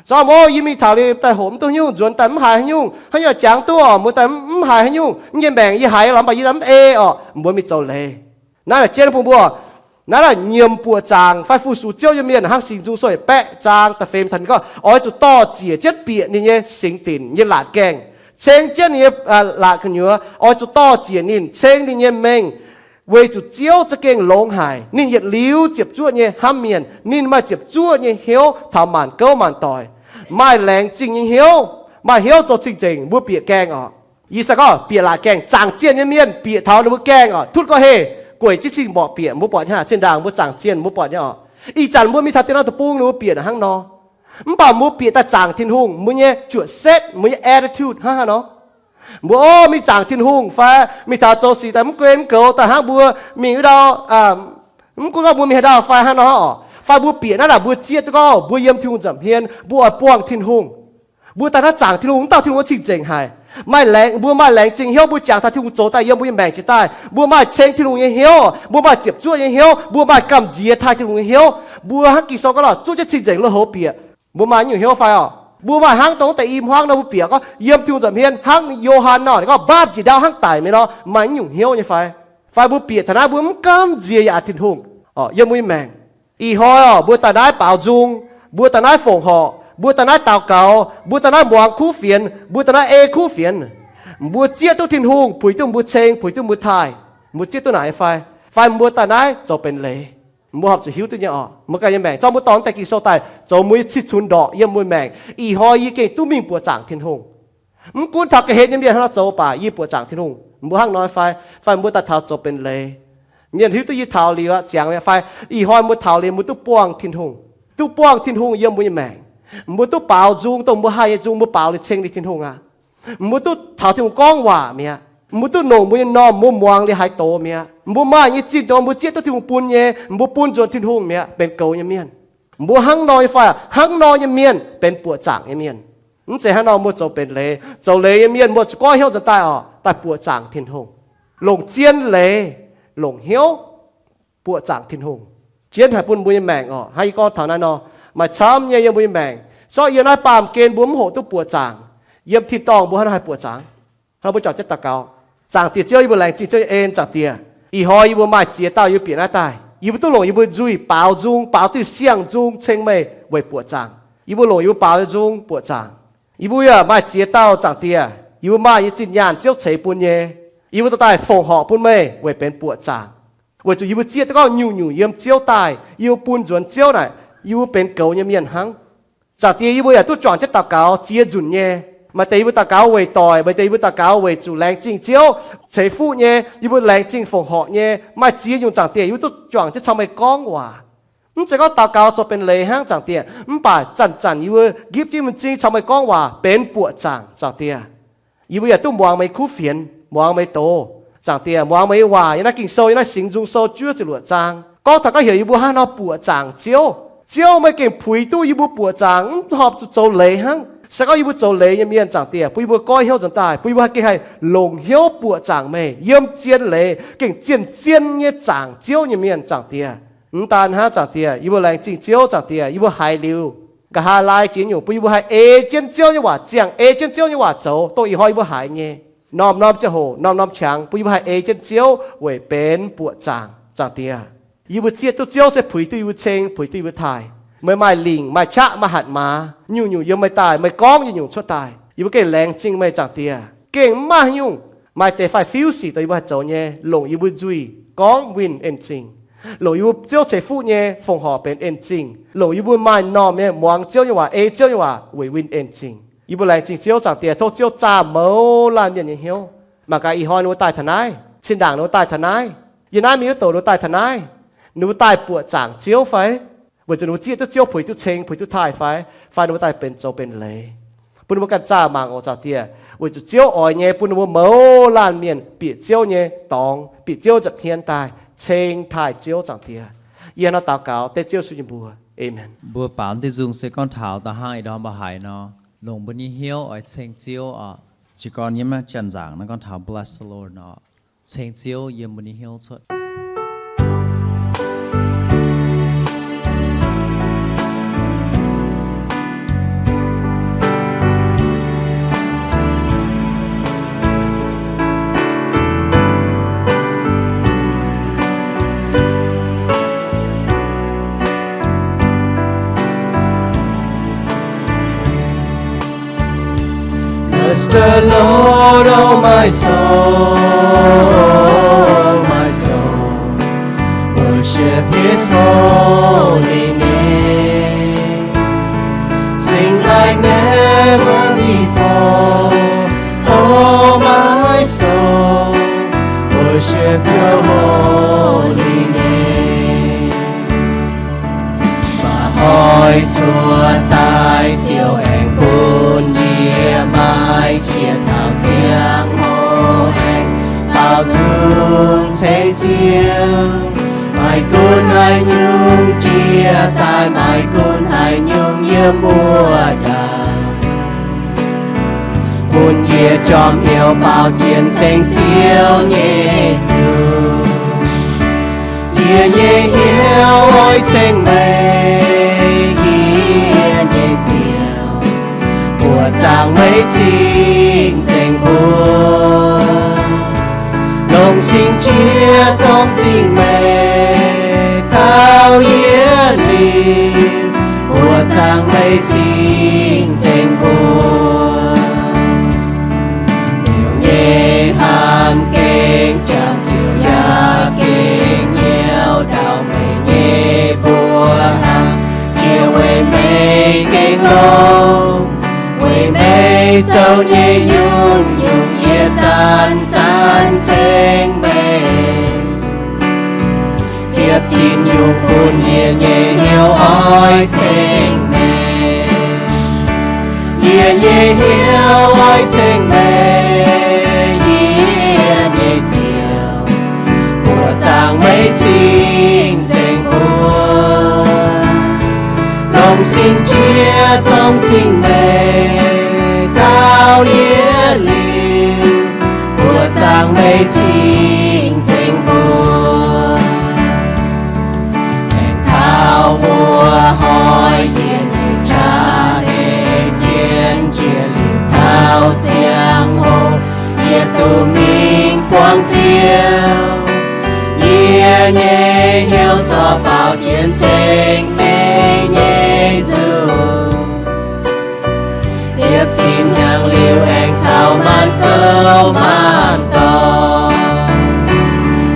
Zorqv mbuo, yie mingh taux liuz daaih hoqc mv duqv haaix nyungc, nzuonx daaih mv haiz haaix nyungc, haaix nyungc jangx duqv oc, mbuo daaih mv haiz haaix nyungc, yie nyei maengc yie haiz lorqc, mv baac yie daaih mv ei oc, mbuo mingh zoux leiz. Naaiv naaic jienv bun mbuo Naaiv nyiemc buoqc zaangc fai fu-sux Ziouv nyei mienh hnangv Singx Nzung Sou yietc baeqv zaang da'feix taux ninh gorngv, oix zuqc dorh ziec jienv bieqc ninh nyei singx dinc nyei laatc gaengh, ceng jienv ninh nyei laatc gu'nyuoz. Oix zuqc dorh ziec ninh, ceng ninh nyei mengh, weic zuqc Ziouv za'gengh longx haic. Ninh yietc liuz ziepc zuoqv nyei hnamv mienh. Ninh maaih ziepc zuoqv nyei hnyouv taux maanc gouv maanc doic. Maaih laengz zingh nyei hnyouv, maaih hnyouv zoux cing-nzengc, mbuo bieqc gaengh oc. Yie sai gorngv bieqc laatc gaengh, zaangc zienh nyei mienh bieqc taux ninh mbuo gaengh oc, tutv gorngv heh, gueic jienv cing mborqc bieqc, mbuo buatc nyei aqv. Zinh ndaangc mbuo zaangc zienh mbuo buatc nyei oc. Ih zanc mbuo mingh taux diex norm deic-bung ninh mbuo bieqc hnangv nor. Mv baac mbuo bieqc daaih zaangc Tin-Hungh, mbuo nyei zuoqc setv, mbuo nyei attitude hnangv haaix nor. Mbuo o, mingh zaangc Tin-Hungh fai mingh taux zoux sic daaih mv guen mv goux daaih hnangv mbuo mingh wuov ndau, mv gunv gorngv mbuo mingh haaix ndau fai hnangv nor oc, fai mbuo bieqc naaiv naaic mbuo zieqv duqv gorngv mbuo yiem Tin-Hungh nza'hmien, mbuo oix buangh Tin-Hungh. Mbuo daaih naaiv zaangc Tin-Hungh, mv dauh Tin-Hungh cing-nzengc haic. Maaih laengz, mbuo maaih laengz zingh hnyouv, mbuo jangx taux Tin-Hungh zoux daaih yiem mbuo nyei maengc jiex daaih, mbuo maaih ceng Tin-Hungh nyei hnyouv, mbuo maaih ziepc zuoqv nyei hnyouv, mbuo maaih gamh nziex taaih Tin-Hungh nyei hnyouv. Mbuo hnangv Ging-Sou gorngv lorh, zuqv jienv cing-nzengc lui-houx bieqc. Mbuo maaih nyungc hnyouv fai oc? Mbuo maaih hnangv dongh deix i hmuangv nor mbuo bieqc gorngv yiem Tin-Hungh nza'hmien hnangv Yo^han nor, ninh gorngv mbaapv njiec ndau hnangv daic mi'aqv nor, maaih nyungc hnyouv nyei fai? Fai mbuo bieqc taux naaiv mbuo mv gamh nziex yaac Tin-Hungh oc, yiem mbuo nyei maengc. Ih hnoi oc, mbuo daaih naaiv baaux nzung, mbuo daaih naaiv fongc horc, mbuo daaih naaiv daux gaux, mbuo daaih naaiv muangx kuv fienx, mbuo daaih naaiv ei kuv fienx, mbuo zieqv duqv Tin-Hungh puix duqv mbuo ceng, puix duqv mbuo taaih. Mbuo zieqv duqv naaic fai? Fai mbuo daaih naaiv zoux benx leiz? Mbuo horpc zuqc hiuv duqv nyei oc. Mbuo ganh nyei maengc zorqv mbuo dorh deix Ging-Sou daaih zoux mbuo nyei cih cunx ndorqc yiem mbuo maengc. Ih hnoi yie gengh duqv mingh buoqc zaangc Tin-Hungh. Mv gunv taux ga'hlen nyei mienh hnangv nor zoux baac yie buoqc zaangc Tin-Hungh. Mbuo hnangv nor fai? Fai mbuo daaih taux zoux benx leiz? Mienh hiuv duqv yie taux liuz aqv, ziangx mi'aqv fai? Ih hnoi mbuo taux liuz mbuo duqv buangh Tin-Hungh, duqv buangh Tin-Hungh yiem mbuo nyei maengc. Mbuo duqv baaux nzung, dongh mbuo haih nyei nzung mbuo baaux liuz ceng liuz Tin-Hungh aqv. Mbuo duqv caux Tin-Hungh gorngv waac mi'aqv. Mbuo duqv longc mbuo nyei m'normh mbuo muangx liuz haaix doz mi'aqv. Mbuo maaih nyei zinh nduov mbuo zieqv duqv Tin-Hungh bun nyei, mbuo bun nzuonx Tin-Hungh mi'aqv, benx goux nyei mienh. Mbuo hnangv nor nyei fai? Hnangv nor nyei mienh benx buoqc zaangc nyei mienh. Mv zeiz hnangv nor mbuo zoux benx leiz. Zoux leiz nyei mienh mbuo zuqc goiv hnyouv nzuonx daaih oc, daaih buoqc zaangc Tin-Hungh, longc zien leiz, longc hnyouv buoqc zaangc Tin-Hungh. Jienv haic bun mbuo nyei maengc oc. Hnangv yie gorngv taux naaiv nor, maaih camv nyei yiem mbuo nyei maengc. Zorqv yiem naaiv baamh gen mbuo mv hoqc duqv buoqc zaangc, yiem tin-dorngh mbuo hnangv nor haih buoqc zaangc? Hnangv mbuo juangc jienv daux gaux. Zaangc Diex Ziouv, yie mbuo laengz zingh Ziouv nyei en. Zaangc Diex, ih hnoi yie mbuo maaih ziex dauh yie mbuo bieqc naaiv daaih, yie mbuo duqv longc yie mbuo nzuih baaux nzung, baaux diuh siang-nzung ceng meih weic buoqc zaangc. Yie mbuo longc yie mbuo baaux nzung buoqc zaangc. Yie mbuo yaac maaih ziex dauh, Zaangc Diex, yie mbuo maaih nyei zinh nyaanh Ziouv ceix bun nyei. Yie mbuo dorh daaih fongc horc bun meih weic benx buoqc zaangc, weic zuqc yie mbuo zieqv duqv gorngv nyungc-nyungc yiem Ziouv daaih, yie mbuo bun nzuonx Ziouv naaic, yie mbuo benx goux nyei mienh hnangv. Zaangc Diex, yie mbuo yaac duqv juangc jienv daux gaux ziex nzunc nyei. Maaih deix yie mbuo daux gaux weic doic, maaih deix yie mbuo daux gaux weic zuqc laengz zingh Ziouv ceix fuqv nyei, yie mbuo laengz zingh fongc horc nyei. Maaih ziex nyungc, Zaangc Diex, yie mbuo duqv juangc jienv caux meih gorngv waac. Mv zeiz gorngv daux gaux zoux benx leiz hnangv, Zaangc Diex, mv baac zanc-zanc yie mbuo gipv jienv mun-zing caux meih gorngv waac benx buoqc zaangc, Zaangc Diex. Yie mbuo yaac duqv muangx meih kuv fienx, muangx meih doz, Zaangc Diex, muangx meih nyei waac yiem naaiv Ging-Sou, yiem naaiv Singx Nzung Sou juov ziepc luoqc zaang. Gorngv taux gorngv heuc yie mbuo hnangv nor buoqc zaangc Ziouv. Ziouv, meih gengh puix duqv yie mbuo buoqc zaangc, mv horpc zuqc zoux leiz hnangv. Se gorngv yie mbuo zoux leiz nyei mienh, Zaangc Diex, bun yie mbuo goiv hnyouv nzuonx daaih, bun yie mbuo haih gengh haih longc hnyouv buoqc zaangc meih yiem zien leiz, gengh zien-zien nyei zaangc Ziouv nyei mienh, Zaangc Diex. Mv daan hnangv, Zaangc Diex, yie mbuo laengz zingh Ziouv, Zaangc Diex, yie mbuo haiz liuz, nqa'haav laai jiex nyungc bun yie mbuo haih ei jienv Ziouv nyei waac ziangh, ei jienv Ziouv nyei waac zoux, dongh ih hnoi yie mbuo haiz nyei. Norm-norm ziangh hoc, norm-norm qangx bun yie mbuo haih ei jienv Ziouv weic benx buoqc zaangc, Zaangc Diex. Yie mbuo zieqv duqv Ziouv se puix duqv yie mbuo ceng, puix duqv yie mbuo taaih. Meih maaih lingc, maaih qaqv, maaih hatc maaz, nyungc-nyungc yiem meih daaih, meih gorngv nyungc-nyungc cuotv daaih. Yie mbuo gengh laengz zingh meih, Zaangc Diex. Gengh mv maaih nyungc, maaih deix fai fiuv sic dongh yie mbuo haih zoux nyei, longc yie mbuo nzuih gorngv win-en zingh. Longc yie mbuo Ziouv ceix fuqv nyei fongc horc benx en zingh. Longc yie mbuo maaih m'normh nyei muangx Ziouv nyei waac, ei Ziouv nyei waac weic win-en zingh. Yie mbuo laengz zingh Ziouv, Zaangc Diex, tov Ziouv zaah mouz laanh mienh nyei hnyouv. Mangc gaax ih hnoi ninh mbuo daaih taux naaiv, zinh ndaangc ninh mbuo daaih taux naaiv, yie naaiv mingh wuov douc ninh mbuo daaih taux naaiv, ninh mbuo daaih buoqc zaangc Ziouv fai? Weic zuqc ninh mbuo zieqv duqv Ziouv puix duqv ceng, puix duqv taaih fai? Fai ninh mbuo daaih benx zoux benx leiz? Bun ninh mbuo ganh zaah mangc oc, Zaangc Diex. Weic zuqc Ziouv oix nyei bun ninh mbuo mouz laanh mienh bieqc Ziouv nyei dorngx, bieqc Ziouv nza'hmien daaih ceng taaih Ziouv, Zaangc Diex. Yie hnangv nor daux gaux dengv Ziouv Yesu nyei mbuox. Aamen. Mbuo baaux diuh nzung se gorngv taux da'hnangv ih ndorm mbuo haiz nor, longc mbuo nyei hnyouv oix ceng Ziouv oc. Jiez gorn yiem naaiv janx-nzaangc naaiv gorngv taux bless the Lord nor, ceng Ziouv yiem mbuo nyei hnyouv cuotv. soul, my soul, worship his holy name. Sing like never before, oh my soul, worship your holy name. Mv baac hnoi cuotv daaih Ziouv aengx bun yie maaih qiex taux ziangh hoc aengx baaux nzung ceng Ziouv. Maaih gunv haaix nyungc jiex daaih, maaih gunv haaix nyungc yiem wuov ndaangc, bun yie jorm hnyouv baaux jienv ceng Ziouv nyei zuqc. Yie nyei hnyouv oix ceng meih, yie nyei Ziouv, buoqc zaangc meih cing-nzengc mbuo. Longc sing jiex zorng zingh meih taux yietc liuz, buoqc zaangc meih cing-nzengc mbuo. Ziouv nyei hnamv gengh jangx, Ziouv yaac gengh hnyouv ndau meih nyei mbuox hnangv. Jiex weic meih gengh longx, weic meih zoux nyei nyungc-nyungc yie zanc-zanc ceng meih. Ziepc cin nyungc bun yie nyei hnyouv oix ceng meih. Yie nyei hnyouv oix ceng meih, yie nyei Ziouv, buoqc zaangc meih cing-nzengc mbuo. Longc sing jiex zorng zingh meih taux yietc liuz, buoqc zaangc meih cing-nzengc mbuo. Aengx taux wuov hnoi yie nyei qaqv deix jienv jiex liuz taux ziangh hoc, yie duqv mingh buangh Ziouv. Yie nyei hnyouv corc baaux jienv ceng Ziouv nyei zuqc. Ziepc cin hnyangx liuz aengx taux maanc gouv maanc dorngx.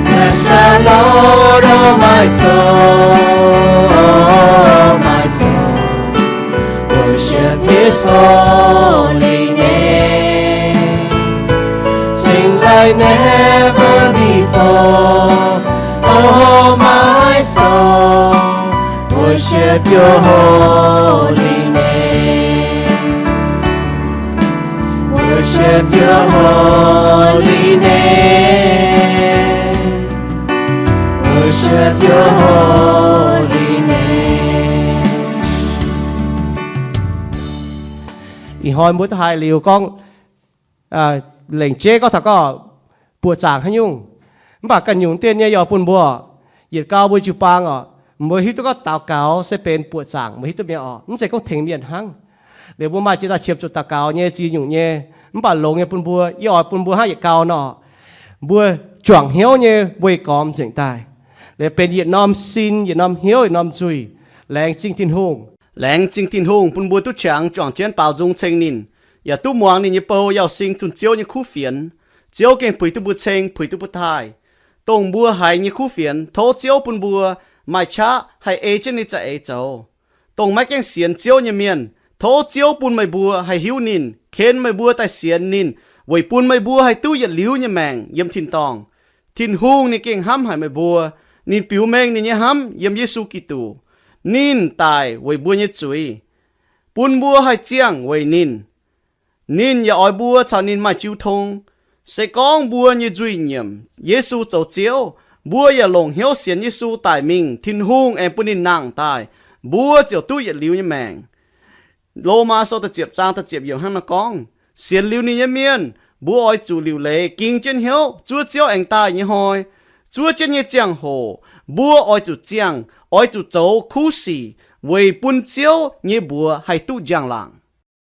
Bless the Lord, oh my soul, oh my soul, worship his holy name. Sing like never before, oh my soul, worship your holy name. Worship your holy name. Worship your holy name. Ih hnoi mbuo duqv haiz liuz gorngv, lengc jeiv gorngv taux gorngv buoqc zaangc haaix nyungc. Mv baac ganh nyungc dien nyei yaac bun mbuo, yietc gau mbuo jiu-baang oc, mbuo hiuv duqv gorngv daux gaux se benx buoqc zaangc, mbuo hiuv duqv mi'aqv oc. Mv zeiz gorngv tengx mienh hnangv. Liuz mbuo maaih ziex dauh qiemx zuqc daux gaux nyei ziex nyungc nyei, mv baac longx nyei bun mbuo, yie oix bun mbuo hnangv yietc gau nor, mbuo juangc hnyouv nyei weih gormx nzengc daaih. Liuz benx yietc norm sin, yietc norm hnyouv, yietc norm nzuih, laengz zingh Tin-Hungh. Laengz zingh Tin-Hungh bun mbuo duqv qangx juangc jienv baaux nzung ceng ninh, yaac duqv muangx ninh nyei bou yauh sing zunh Ziouv nyei kuv fienx. Ziouv gengh puix duqv mbuo ceng, puix duqv mbuo taaih. Dongh mbuo haiz nyei kuv fienx, tov Ziouv bun mbuo maaih qaqv haih ei jienv ninh za'eix zoux. Dongh maiv gaengh sienx Ziouv nyei mienh, tov Ziouv bun meih mbuo haih hiuv ninh, ken meih mbuo daaih sienx ninh, weic bun meih mbuo haih duqv yietc liuz nyei maengc yiem tin-dorngh. Tin-Hungh ninh gengh hnamv haic meih mbuo. Ninh biux mengh ninh nyei hnamv yiem Yesu Giduc. Ninh daic weic mbuo nyei zuiz, bun mbuo haih ziangh weic ninh. Ninh yaac oix mbuo caux ninh maaih jiu tong. Se gorngv mbuo nyei nzuih nyiemc Yesu zoux Ziouv, mbuo yaac longc hnyouv sienx Yesu daic mingh, Tin-Hungh aengx bun ninh nangh daaih, mbuo ziouc duqv yietc liuz nyei maengc. Lomaa Sou da'ziepc zaang da'ziepc yiemc hnangv naaiv gorngv, sienx liuz ninh nyei mienh, mbuo oix zuqc liuc leiz ging jienv hnyouv zuov Ziouv aengx daaih nyei hnoi. Zuov jienv nyei ziangh hoc, mbuo oix zuqc ziangh, oix zuqc zoux kuv sic weic bun Ziouv nyei mbuox haih duqv njang-laangc.